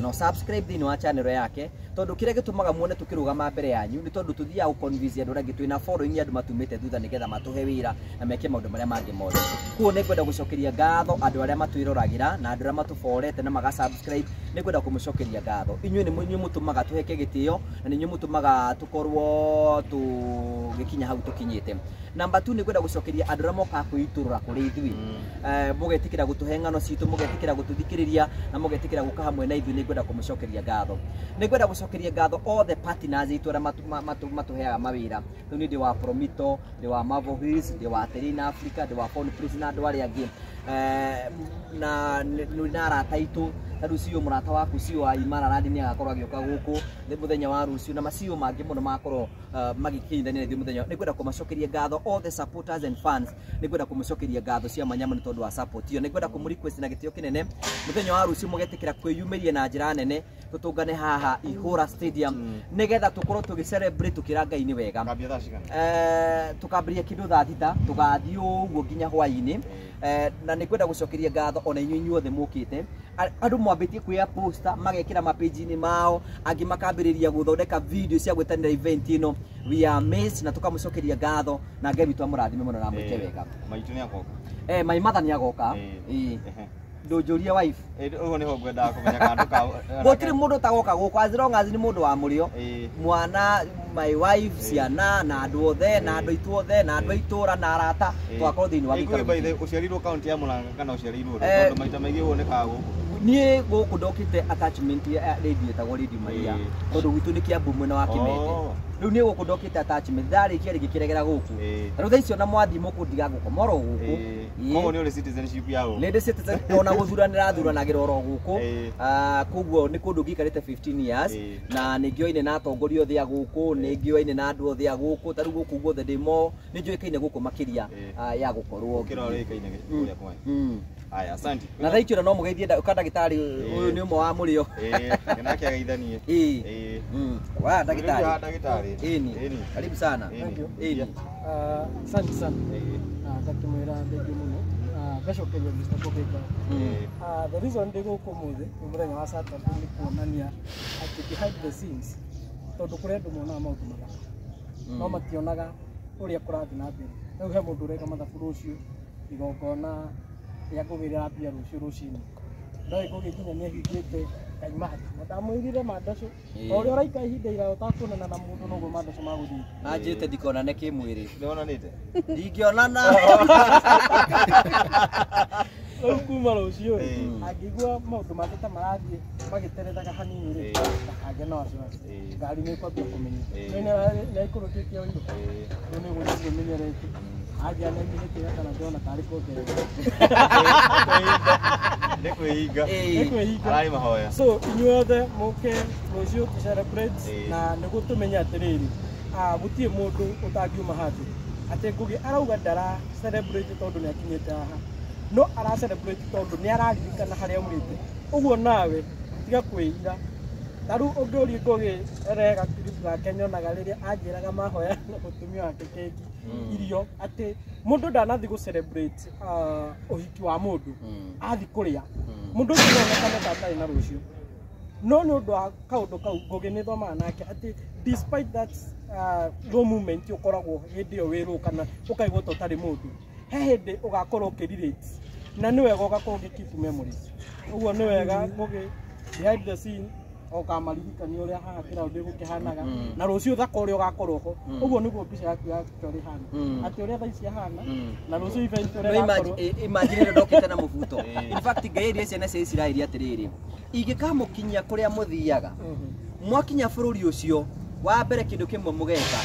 No subscribe thĩinĩ wa channel yake, tondũ kĩrĩa gĩtũmaga muone tũkĩrũgama mbere yanyu nĩ tondũ tũthiaga gũ convince andũ arĩa angĩ twĩna following andũ matumĩte thutha nĩgetha matũhe wĩra na meke maũndũ marĩa mangĩ mothe. Koguo nĩ ngwenda gũcokeria ngatho andũ arĩa matwĩroragĩra na andũ arĩa matũborete na maga subscribe, nĩ ngwenda kũmũcokeria ngatho. Inyuĩ nĩ inyuĩ mũtũmaga tũheke gĩtĩo na nĩ inyuĩ mũtũmaga tũkorwo tũgĩkinya hau tũkinyĩte. Number 2, nĩ ngwenda gũcokeria andũ arĩa mokaga kwĩitũrũra kũrĩ ithuĩ, mũgetĩkĩra gũtũhe ng'ano citũ, mũgetĩkĩra gũtũthikĩrĩria na mũgetĩkĩra gũka hamwe na ithuĩ, nĩ ngwenda kũmũcokeria ngatho. Nĩ ngwenda gũcokeria ngatho all the partners aitũ arĩa matũheaga mawĩra. Rĩu nĩ ndĩ wa Promito, ndĩ wa Marvel Hills, ndĩ wa Terrain Africa, ndĩ wa Phone Place na andũ arĩa angĩ, na nĩ na arata aitũ. Ta rĩu CEO mũrata waku CEO wa Imara Randi nĩ agakorwo agĩũka gũkũ mũthenya wa rũciũ, na ma CEO mangĩ mũno magakorwo magĩkinyithania ithuĩ mũthenya. Nĩ ngwenda kũmacokeria ngatho all the supporters and fans, nĩ ngwenda kũmũcokeria ngatho cia mwanya mũno tondũ wa support iyo. Nĩ ngwenda kũmũ request na gĩtĩo kĩnene mũthenya wa rũciũ mũgetĩkĩra kwĩyumĩria na njĩra nene, tũtũngane haha Ihũra Stadium nĩgetha tũkorwo tũgĩ celebrate tũkĩra Ngai nĩ wega. Tũkambĩrĩria kĩndũ thaa 6 tũgathiĩ ũguo nginya hwaĩ-inĩ. Na nĩ ngwenda gũcokeria ngatho ona inyuĩ inyuothe mũkĩte. Andũ mwambĩtie kuoya poster magekĩra mapage-inĩ mao, angĩ makambĩrĩria gũthondeka video cia gwĩtanĩra event ĩno. We are amazed na tũkamũcokeria ngatho na Ngai witũ amũrathime mũno na amwĩke wega. Maitũ nĩ agoka. My mother nĩ agoka. Ndũnjũrie wife. Ũguo nĩho ngwendaga kũmenya kana ndũka Gũtirĩ mũndũ ũtagoka gũkũ as long as nĩ mũndũ wa Mũrĩo. Mwana, my wife, ciana na andũ othe na andũ aitũ othe na andũ a itũra na arata tũgakorwo thĩinĩ wa gĩikaro gĩkĩ. Ũciarĩirwo kaunti ya Mũrang'a kana ũciarĩirwo rĩ? Tondũ maita maingĩ wonekaga gũkũ. Niĩ gũkũ ndokĩte attachment ya radio ĩtagwo Radio Maria, tondũ gwitũ nĩ Kiambu mwena wa Kĩmende. Rĩu niĩ gũkũ ndokĩte attachment, ndarĩkia rĩngĩ kĩregera gũkũ. Rĩu thaa icio na mwathiĩ mũkũndiga gũkoma oro gũkũ. Koguo nĩ ũrĩ citizenship ya gũkũ? Nĩ ndĩ citizen, ona gũthuranĩra thuranagĩra oro gũkũ. Koguo nĩ kũndũ ngĩikarĩte 15 years, na nĩ ngĩoine na atongoria othe a gũkũ, nĩ ngĩoine na andũ othe a gũkũ. Ta rĩu gũkũ guothe ndĩ mo, nĩ njũĩkaine gũkũ makĩria ya gũkorwo Gũkĩra ũrĩa ũĩkaine kũrĩa kwanyu. Aya, asante. Na thaa icio no mũgeithie ndagĩtarĩ ũyũ nĩ ũmwe wa Mũrĩo. Nake ageithanie. Wa ndagĩtarĩ. Ndagĩtarĩ. Ĩni. Karibu sana. Ĩni. Asante sana. Ngakĩmwĩra thengiũ mũno. Ngacokeria Mr. Ngũgĩ ngatho. The reason ndĩ gũkũ ũmũthĩ nĩ mũthenya wa Saturday nĩ kuonania atĩ behind the scenes, tondũ kũrĩ andũ monaga maũndũ mathaka no mationaga ũrĩa kũrathiĩ na mbere. Rĩu he mũndũ ũreka mathabu rũciũ, igongona rĩa Ngũgĩ rĩrambia rũciũ rũcinĩ, ndoĩ Ngũgĩ nginya nĩ ahingĩte kaimati. Na ndamwĩrire mandacũ, o ũrĩa ũraikara ihinda iraya ũtakuonana na mũndũ noguo mandacũ magũthiĩ. Anjĩte ndikonane kĩmwĩrĩ. Nĩwonanĩte? Ndingĩonana. Rĩu kuma rũciũ rĩ, angĩigua maũndũ make ta marathiĩ magĩterethaga hanini rĩ, ndakagĩe na wasiwasi. Ngari nĩ ĩkwambia kũmenya. Nĩ aikũrũkĩtie ũirũ. Rĩu nĩ gũthiĩ ĩmenyerete. Anjia nĩ mĩhĩtĩra kana ndĩrona tarĩ kuongerera. Nĩ kwĩhinga. Nĩ kwĩhinga. Ararĩ mahoya. So inyuothe mũke rũciũ tũ celebrate na nĩguo tũmenye atĩrĩrĩ, gũtirĩ mũndũ ũtangiuma handũ atĩ Ngugi arauga ndara celebrate tondũ nĩ akinyĩte haha, no ara celebrate tondũ nĩ araririkana harĩa aumĩte. Ũguo nawe tiga kwĩira. Ta rĩu ũngĩũria Ngugi erega clip gake nyonaga rĩrĩa anjĩraga mahoya na mũtumia wake keki irio atĩ mũndũ ndanathiĩ gũ celebrate ũhiki wa mũndũ, athiĩ kũrĩa mũndũ ũcio no onekane ta atarĩ na rũciũ, no nĩ ũndũ wa kaũndũ kau Ngugi nĩ thomaga nake atĩ despite that low moment ũkoragwo hĩndĩ ĩyo wĩ low kana ũkaigua ta ũtarĩ mũndũ, he hĩndĩ ũgakorwo ũkĩrelate na nĩ wega ũgakorwo ũgĩ keep memories. Ũguo nĩ wega Ngugi behind the scene ũkamaririkania ũrĩa haha kĩraũndĩ gũkĩhanaga na rũciũ thaka ũrĩa ũgakorwo ho. Ũguo nĩguo mbica yaku ya actually ĩhana, atĩ ũrĩa thaa ici ĩhana na rũciũ event ũrĩa ĩgakorwo. Imagine rĩrĩa ndokĩte na mũbuto. In fact Ngai erire ciana cia Isiraeli atĩrĩrĩ, ingĩkamũkinyia kũrĩa mũthiaga, mwakinya bũrũri ũcio, wa mbere kĩndũ kĩmwe mũgeka,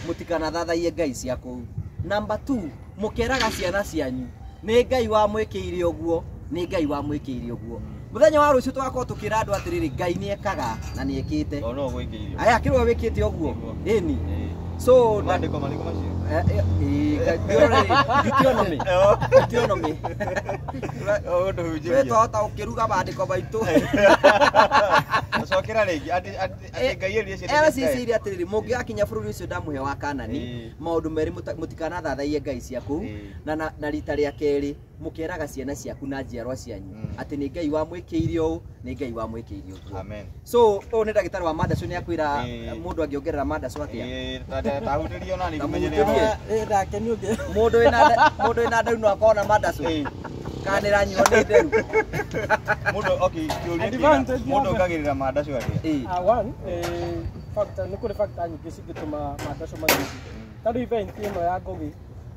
mũtikanathathaiye ngai cia kũu. Number 2, mũkeraga ciana cianyu nĩ Ngai wamwĩkĩire ũguo, nĩ Ngai wamwĩkĩire ũguo. Mũthenya wa rũciũ tũgakorwo tũkĩra andũ atĩrĩrĩ, Ngai nĩ ekaga na nĩ ekĩte. O no gwĩkĩire. Aya kĩrĩa wĩkĩte ũguo. Ĩni. So maandĩko marĩkũ macio? Deuteronomy. Deuteronomy. Ũndũhunjĩrie. Twahota gũkĩruga maandĩko maitũ. Cokera rĩngĩ atĩ Ngai erire ciana Era cia cici iria atĩrĩrĩ, mũngĩgakinya bũrũri ũcio ndamũhe wa Kanani, maũndũ merĩ mũtikanathathaiye ngai cia kũu, na rita rĩa kerĩ mũkeraga ciana ciaku na njiarwa cianyu atĩ nĩ Ngai wamwĩkĩire ũũ, nĩ Ngai wamwĩkĩire ũguo. Amen. So ũyũ nĩ ndagĩtarĩ wa mandacu, nĩ akwĩra mũndũ angĩongerera mandacu atĩa? Tahutĩrie ona nĩ Tamũhutĩrie. Ndakenio ngĩ. Mũndũ wĩna nderu no akorwo na mandacu. Kana nĩ ĩranyuo nĩ nderu. Mũndũ okay, kĩũria kĩna, mũndũ ongagĩrĩra mandacu atĩa? One, factor nĩ kũrĩ factor nyingĩ cingĩtũma mandacu mathiĩ. Ta rĩu event ĩno ya Ngugi,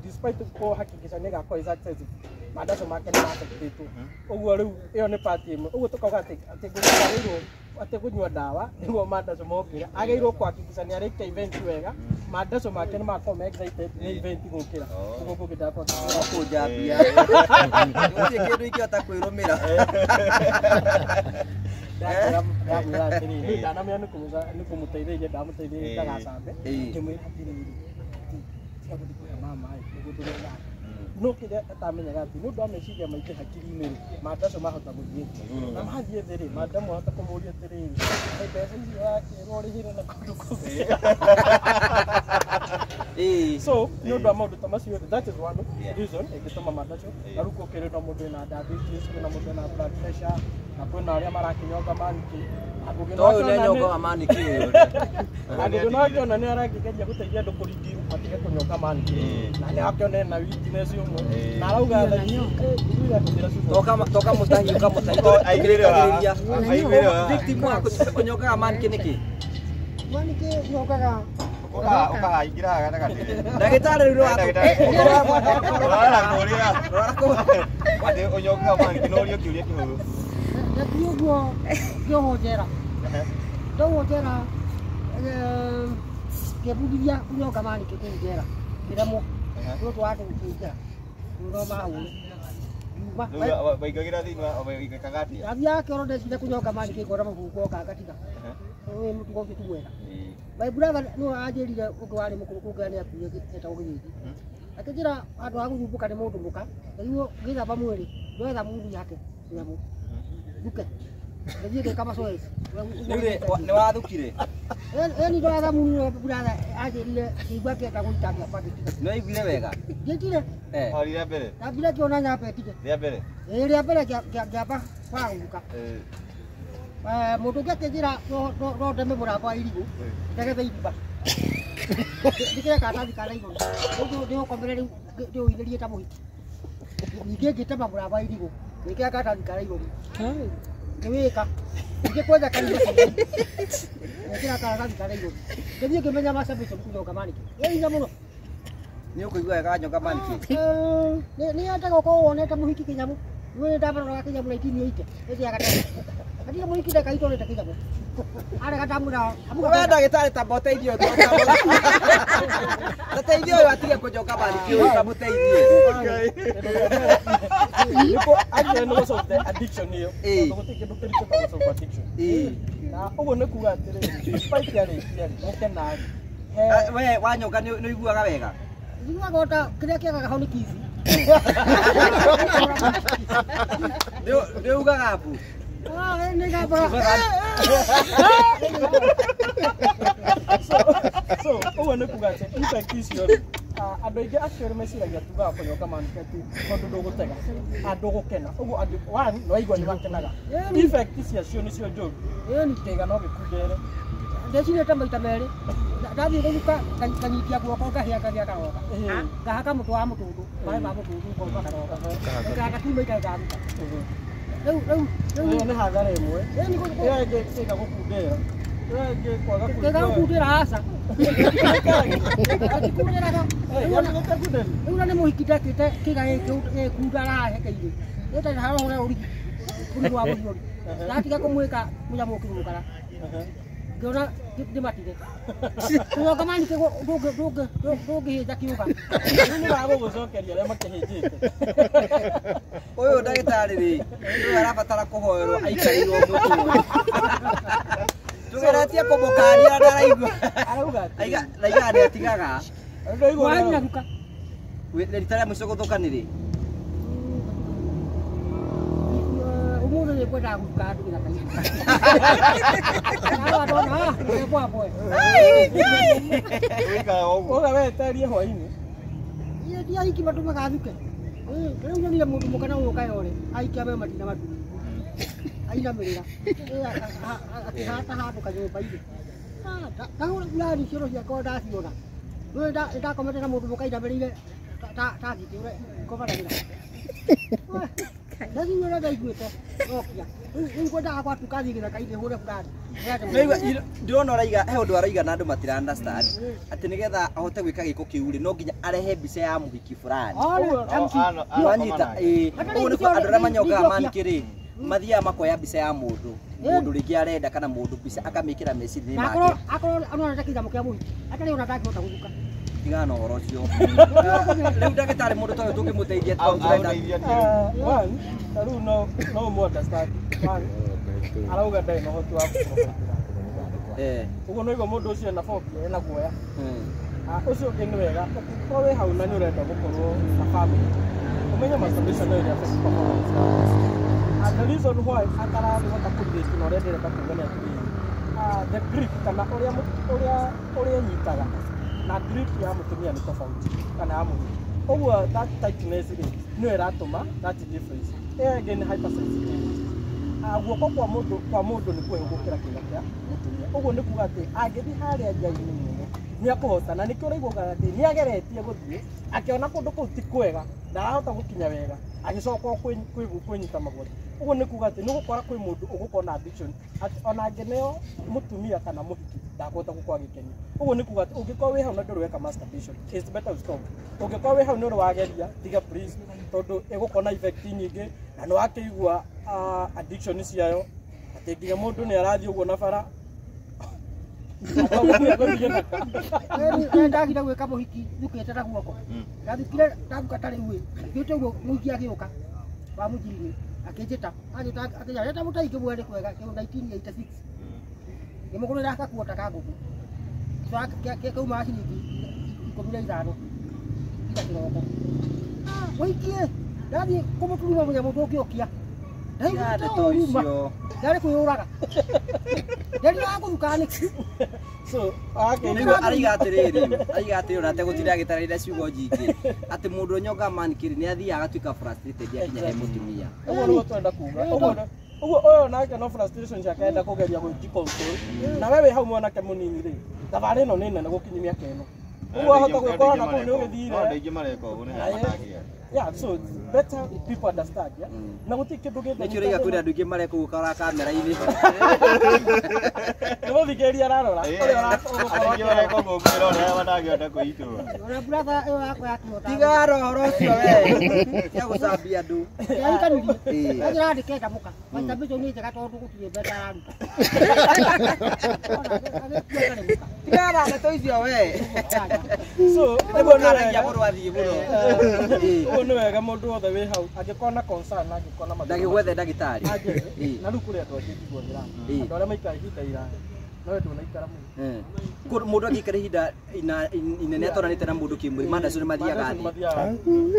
despite kũhakikisha nĩ ĩgakorwo ĩ successful, mandacu make nĩ ma-affectĩtwo. Ũguo rĩu ĩyo nĩ part ĩmwe. Ũguo tũkauga atĩ Ngugi agĩrĩirwo atĩ kũnyua ndawa nĩguo mandacu mokĩre. Agĩrĩirwo kũhakikisha nĩ arĩkia event wega, mandacu make nĩ makorwo me excited nĩ event gũkĩra. Ũguo Ngugi ndakorwo kũnjambia. Gũtirĩ kĩndũ ingĩhota kwĩrũmĩra. Ndamwĩra atĩrĩrĩ, ndanamwĩra nĩ kũmũteithĩrĩria, ndamũteithĩrĩria ndagacambe. Ngĩmwĩra atĩrĩrĩ, tiga gũthiĩ kũhe mama ĩ, nĩguo ndũgethake. No kĩrĩa atamenyaga atĩ nĩ ũndũ wa meciria maingĩ hakiri-inĩ rĩ, mandacu mahota gũthiĩ thĩ. Na mathiĩ thĩ rĩ, mandamu ahota kũmũria atĩrĩrĩ, mbeca icio wakĩrwo ũrĩhĩre na kũndũ kũngĩ. So nĩ ũndũ wa maũndũ ta macio, that is one reason ĩngĩtũma mandacu. Na rĩu gũkĩrĩ na mũndũ wĩna diabetes, kwĩna mũndũ wĩna blood pressure, na kwĩna arĩa marakĩnyonga maniki. Toyũ nĩ anyongaga maniki ũyũ. Ngugi no akĩona nĩ arakĩgeria gũteithia andũ kũreduce matige kũnyonga maniki. Na nĩ akĩona ena weakness ũmwe. Na arauga thaa ici, Toka mũtahi, ũkamũtahi. Tũkĩrĩkagĩrĩria. Victim wa kũnyongaga maniki nĩkĩ? Maniki nyongaga Ũkahaingĩra haha gatagatĩ. Ndagĩtarĩ rĩu Rora kũrĩa. Atĩ ũnyongaga maniki no ũrio kĩũria kĩhũthũ. Na ti ũguo ngĩohwo njera. Ndohwo njera ngĩbundithia kũnyonga maniki kũu njera. Ngĩremwo. Nĩ ũndũ wa andũ gũkĩnjĩra. No mahũrwo. Rĩu waingagĩra thĩinĩ wa waikaga atĩa? Ndathiaga kĩoro ndecire kũnyonga maniki ngona mũbungo ngatiga. Ũyũ mũtugo ũcio ti mwega. My brother nĩwe anjĩrire ũngĩ warĩ mũkũrũ kũngĩra nĩ akuire etagwo Gĩthĩnji. Akĩnjĩra handũ ha gũthumbũka nĩ mũndũ mũka, nĩguo ngĩthamba mwĩrĩ ndoe thamuni yake nyamũ nduke ngĩthiĩ ngĩka mazoezi. Rĩu nĩ wathukire? Ĩni ndoya thamuni nĩwe brother anjĩrire ngĩigua ngĩenda gũita ngĩamba ngĩtiga. Nĩ waiguire wega? Ngĩtire. O rĩa mbere? Ndambire ngĩona nyambe ndige. Rĩa mbere? Ĩĩ rĩa mbere ngĩamba kwaga gũthuka. Mũndũ ũngĩ akĩnjĩra no ndeme mũrango wa irigũ ndegethe irima ndikĩre karatathi ka naironi ũguo ndĩũkomere rĩu ndĩũithĩrie ta mũhiki. Ningĩ ngĩtema mũrango wa irigũ ngĩkĩra karatathi ka naironi ngĩwĩka ningĩ kwenja karima ngĩkĩra karatathi ka naironi ngĩthiĩ ngĩmenya masturbation kũnyonga maniki ĩ hinya mũno. Nĩ ũkũigua wega wanyonga maniki? Nĩ yendaga ũkorwo wonete mũhiki kĩnyamũ. Nĩ ndamaroraga kĩnyamũ 1980 hĩndĩ ya gatene. Hatirĩ mũhiki ndeka itũrĩte kĩnyamũ. Arega ndamwĩra We ndagĩtarĩ tamba ũteithie ũyũ tateithie ũyũ atige kũnjoka maniki ũyũ kamũteithie. Nĩkũ actually nĩ gũ solve the addiction ĩyo. Ĩĩ. Tondũ gũtirĩ kĩndũ kĩritũ ta gũ solve addiction. Ĩĩ. Na ũguo nĩ kuga atĩrĩrĩ, despite arĩkia rĩ, mũkena rĩ, Ah, we wanyonga nĩ ũiguaga wega? Njiguaga ota kĩrĩa kĩagaga ho nĩ kici. Nĩ ugaga mbu? Ah, nĩ ngamba. So ũguo nĩ kuga atĩ effect icio rĩ, andũ aingĩ actually meciragia tugaga kũnyonga manike tu tondũ ndũgũtega, ndũgũkena. Ũguo andũ one nĩ waigua nĩ makenaga. Effect ciacio nĩcio njũru. Ĩni. Kĩga no gĩkundere. Ndĩcinĩte maita merĩ. Ndathiĩ gũthuka kanyitia guoko ngahĩa ngagĩa karoga. Ngahaka mũtũ wa mũtũndũ, maĩ ma mũtũndũ ngomba karoga. Ngahaka tu maita ndathuka. Rĩu rĩu rĩu Ĩyo nĩ hathara ĩmwe. Ĩni Ĩyo ĩngĩ kĩga gũkundera. Ĩyo ĩngĩ kwaga kĩga gũkundĩra aca. Gĩtikundĩraga. Rĩu na nĩ mũhiki ndekĩte kĩga gĩkunda arahekeire. Ĩtarĩ haroho ũrĩa ũrigi. Ũrigi wa mũhiũri. Ndatiga kũmwĩka mũnyamũ ũkĩmũkara. Ngĩona ndĩmatige. Kũnyonga manike ndũngĩhĩnja kĩũga. Rĩu nĩ magũgũcokeria arĩa makĩhĩnjĩte. Ũyũ ndagĩtarĩ rĩ, ũyũ arabatara kũhoerwo aikarĩirwo mũtwe. Tũgeretie kũmũkaria na ndaraigua. Arauga atĩrĩrĩ. Raiga nĩ atigaga. Ndũraigua Maĩ ũrĩa- nyathuka. Rita rĩa mũico gũthũka nĩ rĩ? Ũmũthĩ nĩ ngwendaga gũthuka andũ gĩthaka-inĩ. Andũ andona, nĩ kwambwe. Wĩikaga ũguo. Uga weterie hwainĩ. Iye ti ahiki matũmaga thuke. Rĩu nyonire mũndũ mũka na ũka yore, ahiki ame matina matu. Ainamĩrĩra. Akĩhata handũ kanyũmba-inĩ. Ndahũra burani cioro ciakwa ndaciona. Rĩu ndakomete na mũndũ mũka ainamĩrĩire ta thiti ũrĩa ngomanagĩra. Ndaciona ndaiguĩte nokia. Rĩu ngwendaga gwatuka thiĩ gĩthaka-inĩ hũre burani. Ndĩrona ũraiga he ũndũ araiga na andũ matira understand atĩ nĩgetha ahote gwĩka gĩko kĩu rĩ no nginya arehe mbica ya mũhiki fulani. Wanyita ĩĩ ũguo nĩkuo andũ arĩa manyongaga manike rĩ mathiaga makoya mbica ya mũndũ mũndũ rĩngĩ arenda kana mũndũ mbica akamĩkĩra meciria-inĩ Na make. akorwo onete kĩnyamũ kĩa mũhiki atarĩ ona ndangĩhota gũthuka. Tigana na ũhoro ũcio. Rĩu ndagĩtarĩ mũndũ ta ũyũ tũngĩmũteithia tondũ tũrenda Aũteithia atĩa rĩu? One, ta rĩu no ũmũ understand. One, arauga ndarĩ na ũhoti wa gũprovide. Ũguo no igua mũndũ ũcio ena phobia, ena guoya. Ũcio ũngĩ nĩ wega, ũngĩkorwo wĩ hau na nĩ ũrenda gũkorwo na family, ũmenye masturbation no ĩrĩ affect performance yaku. The reason why atarahota kũrelate na ũrĩa ndĩrenda kuga nĩ atĩrĩrĩ, the grip kana ũrĩa ũrĩa ĩnyitaga na grip ya mũtumia nĩ tofauti kana ya mũthuri. Ũguo that tightness rĩ nĩyo ĩratũma that difference. Ĩyo ĩngĩ nĩ hypersensitivity. Guoko kwa mũndũ nĩ kũhehu gũkĩra kĩga kĩa mũtumia. Ũguo nĩ kuga atĩ angĩthiĩ harĩa nja-inĩ mũno nĩ akũhota, na nĩkĩo ũraiguaga atĩ nĩ ageretie gũthiĩ akĩona kũndũ kũu ti kwega, ndarahota gũkinya wega, agĩcoka kwĩnyita magwati. Ũguo nĩ kuga atĩ nĩ ũgũkora kwĩ mũndũ ũgũkorwo na addiction atĩ ona angĩneo mũtumia kana mũhiki ndakũhota gũkorwo agĩkenia. Ũguo nĩ kuga atĩ ũngĩkorwo wĩ hau na ndũrĩ weka masturbation, it's better to stop. Ũngĩkorwo wĩ hau nĩ ũrĩ wageria, tiga please, tondũ ĩgũkorwo na effect nyingĩ na nĩ wakĩigua addiction ciayo atĩ nginya mũndũ nĩ arathiĩ ũguo na bara. Ndagire gwĩka mũhiki thukĩte na guoko. Ndathukire ndathuka ta rĩu ĩ, thiĩte ũguo mũhiki agĩũka wa mũnjini akĩnjĩta, anjĩta akĩnjĩra reta mũtai kĩmwe nĩ kwega kĩu 1986. Ngĩmũgũrĩra gakuota ka ngũkũ. Kauma ciringi 15 ira kĩroko. Mũhiki ĩ, ndathiĩ kũmũturuma mũnyamũ ndũngĩũkia. Tiga ndeto icio. Ndarĩ kwĩyũraga. Nderiraga gũthuka nĩkĩ? So, Nĩguo araiga atĩrĩrĩ, araiga atĩrĩrĩ ona ategũtinda agĩtarĩria ciugo nyingĩ atĩ mũndũ ũnyongaga manike rĩ nĩ athiaga agatuĩka frustrated akinya he mũtumia. Ũguo nĩguo twenda kuga. Ũguo ũyũ nake no frustration ciake enda kũgeria gũji control. Na we wĩ hau mwanake mũnini rĩ, thabarĩ ĩno nĩ nene gũkinyia mĩaka ĩno. Ũguo wahota gwĩkora na kũu nĩ ũgĩthire. No andũ aingĩ mareka ũguo nĩ harĩa matangĩgera. Yeah, so it's better people understand, yeah. Na gũtirĩ kĩndũ gĩthũ. Nĩkĩo rĩga kwĩna andũ aingĩ marekũgũkora kamera-inĩ. Nĩ mũthikĩrĩria ararora. Ũrĩa ũgũkorwo Angĩ mareka ũguo kwĩrorera matangĩhota kwĩitũrũra. Ona brother ĩyo yakwa ya kĩhota. Tiga roho ũcio we. Tia gũcambia andũ. Yarikanirie. Njĩra ndĩkenda mũka. Masturbation nĩ njega tondũ gũtirĩ mbeca araruta. Tiga na ndeto icio we. So, Nĩguo nĩaragia mũno athiĩ mũno. Ũguo nĩ wega mũndũ wothe wĩ hau angĩkorwo na concern angĩkorwo na mathĩna. Ndagĩgwethe ndagĩtarĩ. Angĩethe. Na rĩu kũrĩ andũ angĩ njiguagĩra. Andũ arĩa maikara ihinda iraya. No we ndũnaikara mũno. Mũndũ angĩikara ihinda inene atonanĩte na mũndũ kĩmwĩrĩ, manda acio nĩ mathiaga thĩ.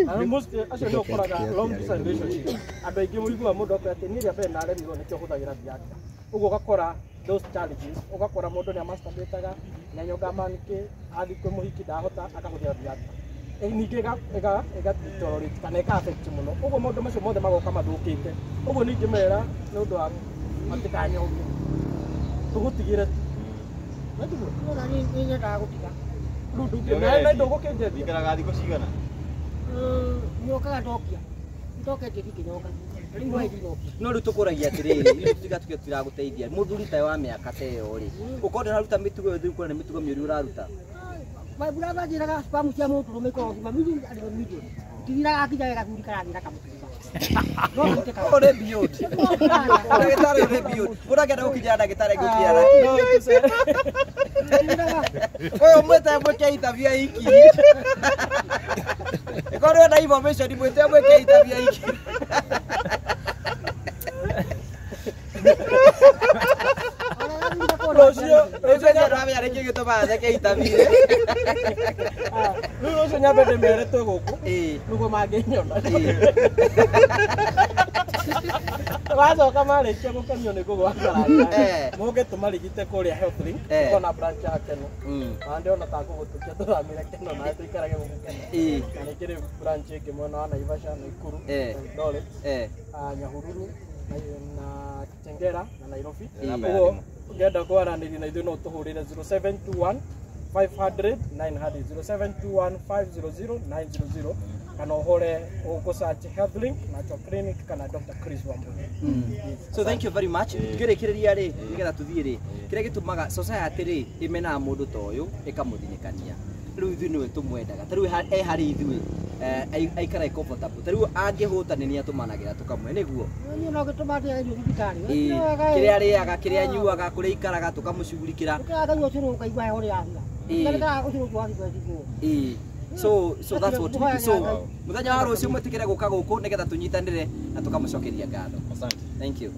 Na most acio nĩ ũkoraga long distance relationship. Andũ aingĩ mũiguaga mũndũ akwĩra atĩ niĩ rĩa mbere naremirwo nĩkĩo hũthagĩra Viagra. Ũguo ũgakora those challenges, ũgakora mũndũ nĩ amasturbataga, nĩ anyonga manĩkĩ, athiĩ kwĩ mũhiki ndahota, akahũthĩra Viagra. Ningĩ ĩga deteriorate kana ĩka affect mũno. Ũguo maũndũ macio mothe magoka mathũkĩte. Ũguo ningĩ mera nĩ ũndũ wa matikanyonge. Tũgũtigĩre tu. Nĩ nyendaga gũtiga. Rĩu ndũngĩ ndũgũkĩnjendia. Wĩikaraga thikũ cigana? Nyokaga ndokia. Ndoketie ndingĩnyoka. Rĩu we ndinokia. No rĩu tũkũragia atĩrĩrĩ, ithuĩ tũtiga tuge tũtiragũteithia. Mũthuri ta wa mĩaka ta ĩyo rĩ, ũkorwo ndũraruta mĩtugo ĩyo, thikũ na mĩtugo mĩũru ũraruta. My brother njĩraga spam cia mũndũrũme ikoragwo ngima milioni arĩ milioni. Tithiraga nginya we gathuri karathiĩ na kamũtumba. No gũitĩkaga. Ũrĩ beyond. Ndagĩtarĩ ũrĩ beyond. Mũndũ angĩenda gũkinyĩra ndagĩtarĩ angĩkinyĩra na kĩ? Ũyũ mwĩte mwĩke interview iki. Ĩkorwo nĩwenda information mwĩte mwĩke interview iki. Rũciũ Rũciũ nĩndamenya nĩkĩ gĩtũmaga njĩke interview. Rĩu rũciũ nyambe ndĩmere twĩ gũkũ nĩguo mangĩnyona. Wacoka marĩkia gũkenio nĩ ngũgũ wa Karanja mũke tũmarigite kũrĩa Health Link tũkona branch ya Keno. Na ndĩrona ta ngũgũtũkia tũthamĩre Keno na tũikarage gũkũ Keno. Na nĩ kĩrĩ branch ĩngĩ mwena wa Naivasha, Nakuru, Eldoret, Nyahururu na Kitengela na Nairobi. Ũguo ũngĩenda kwaranĩria na ithuĩ no ũtũhũrĩre 0721 500 900 0721 500 900 kana ũhũre ũgũ search Health Link Natural Clinic kana Dr. Chris Wambui. So thank you very much. Tukĩrĩkĩrĩria rĩ nĩgetha tũthiĩ rĩ kĩrĩa gĩtũmaga society rĩ ĩmenaga mũndũ ta ũyũ ĩkamũthinĩkania. Rĩu ithuĩ nĩwe tũmwendaga. Ta rĩu e harĩ ithuĩ aikarae comfortable. Ta rĩu angĩhũta nĩ nĩatũmanagĩra tũkamwe nĩguo. Niĩ no gĩtũma ndĩage irio thibitarĩ. Kĩrĩa arĩaga, kĩrĩa anyuaga, kũrĩa aikaraga tũkamũcugurikĩra. Ũkĩraga ũcũrũ ũkaigua heho nĩyathira. So that's what we do. So muthenya wa rũciũ mwĩtĩkĩre gũka gũkũ nĩgetha tũnyitanĩre na tũkamũcokeria ngatho. Asante. Thank you.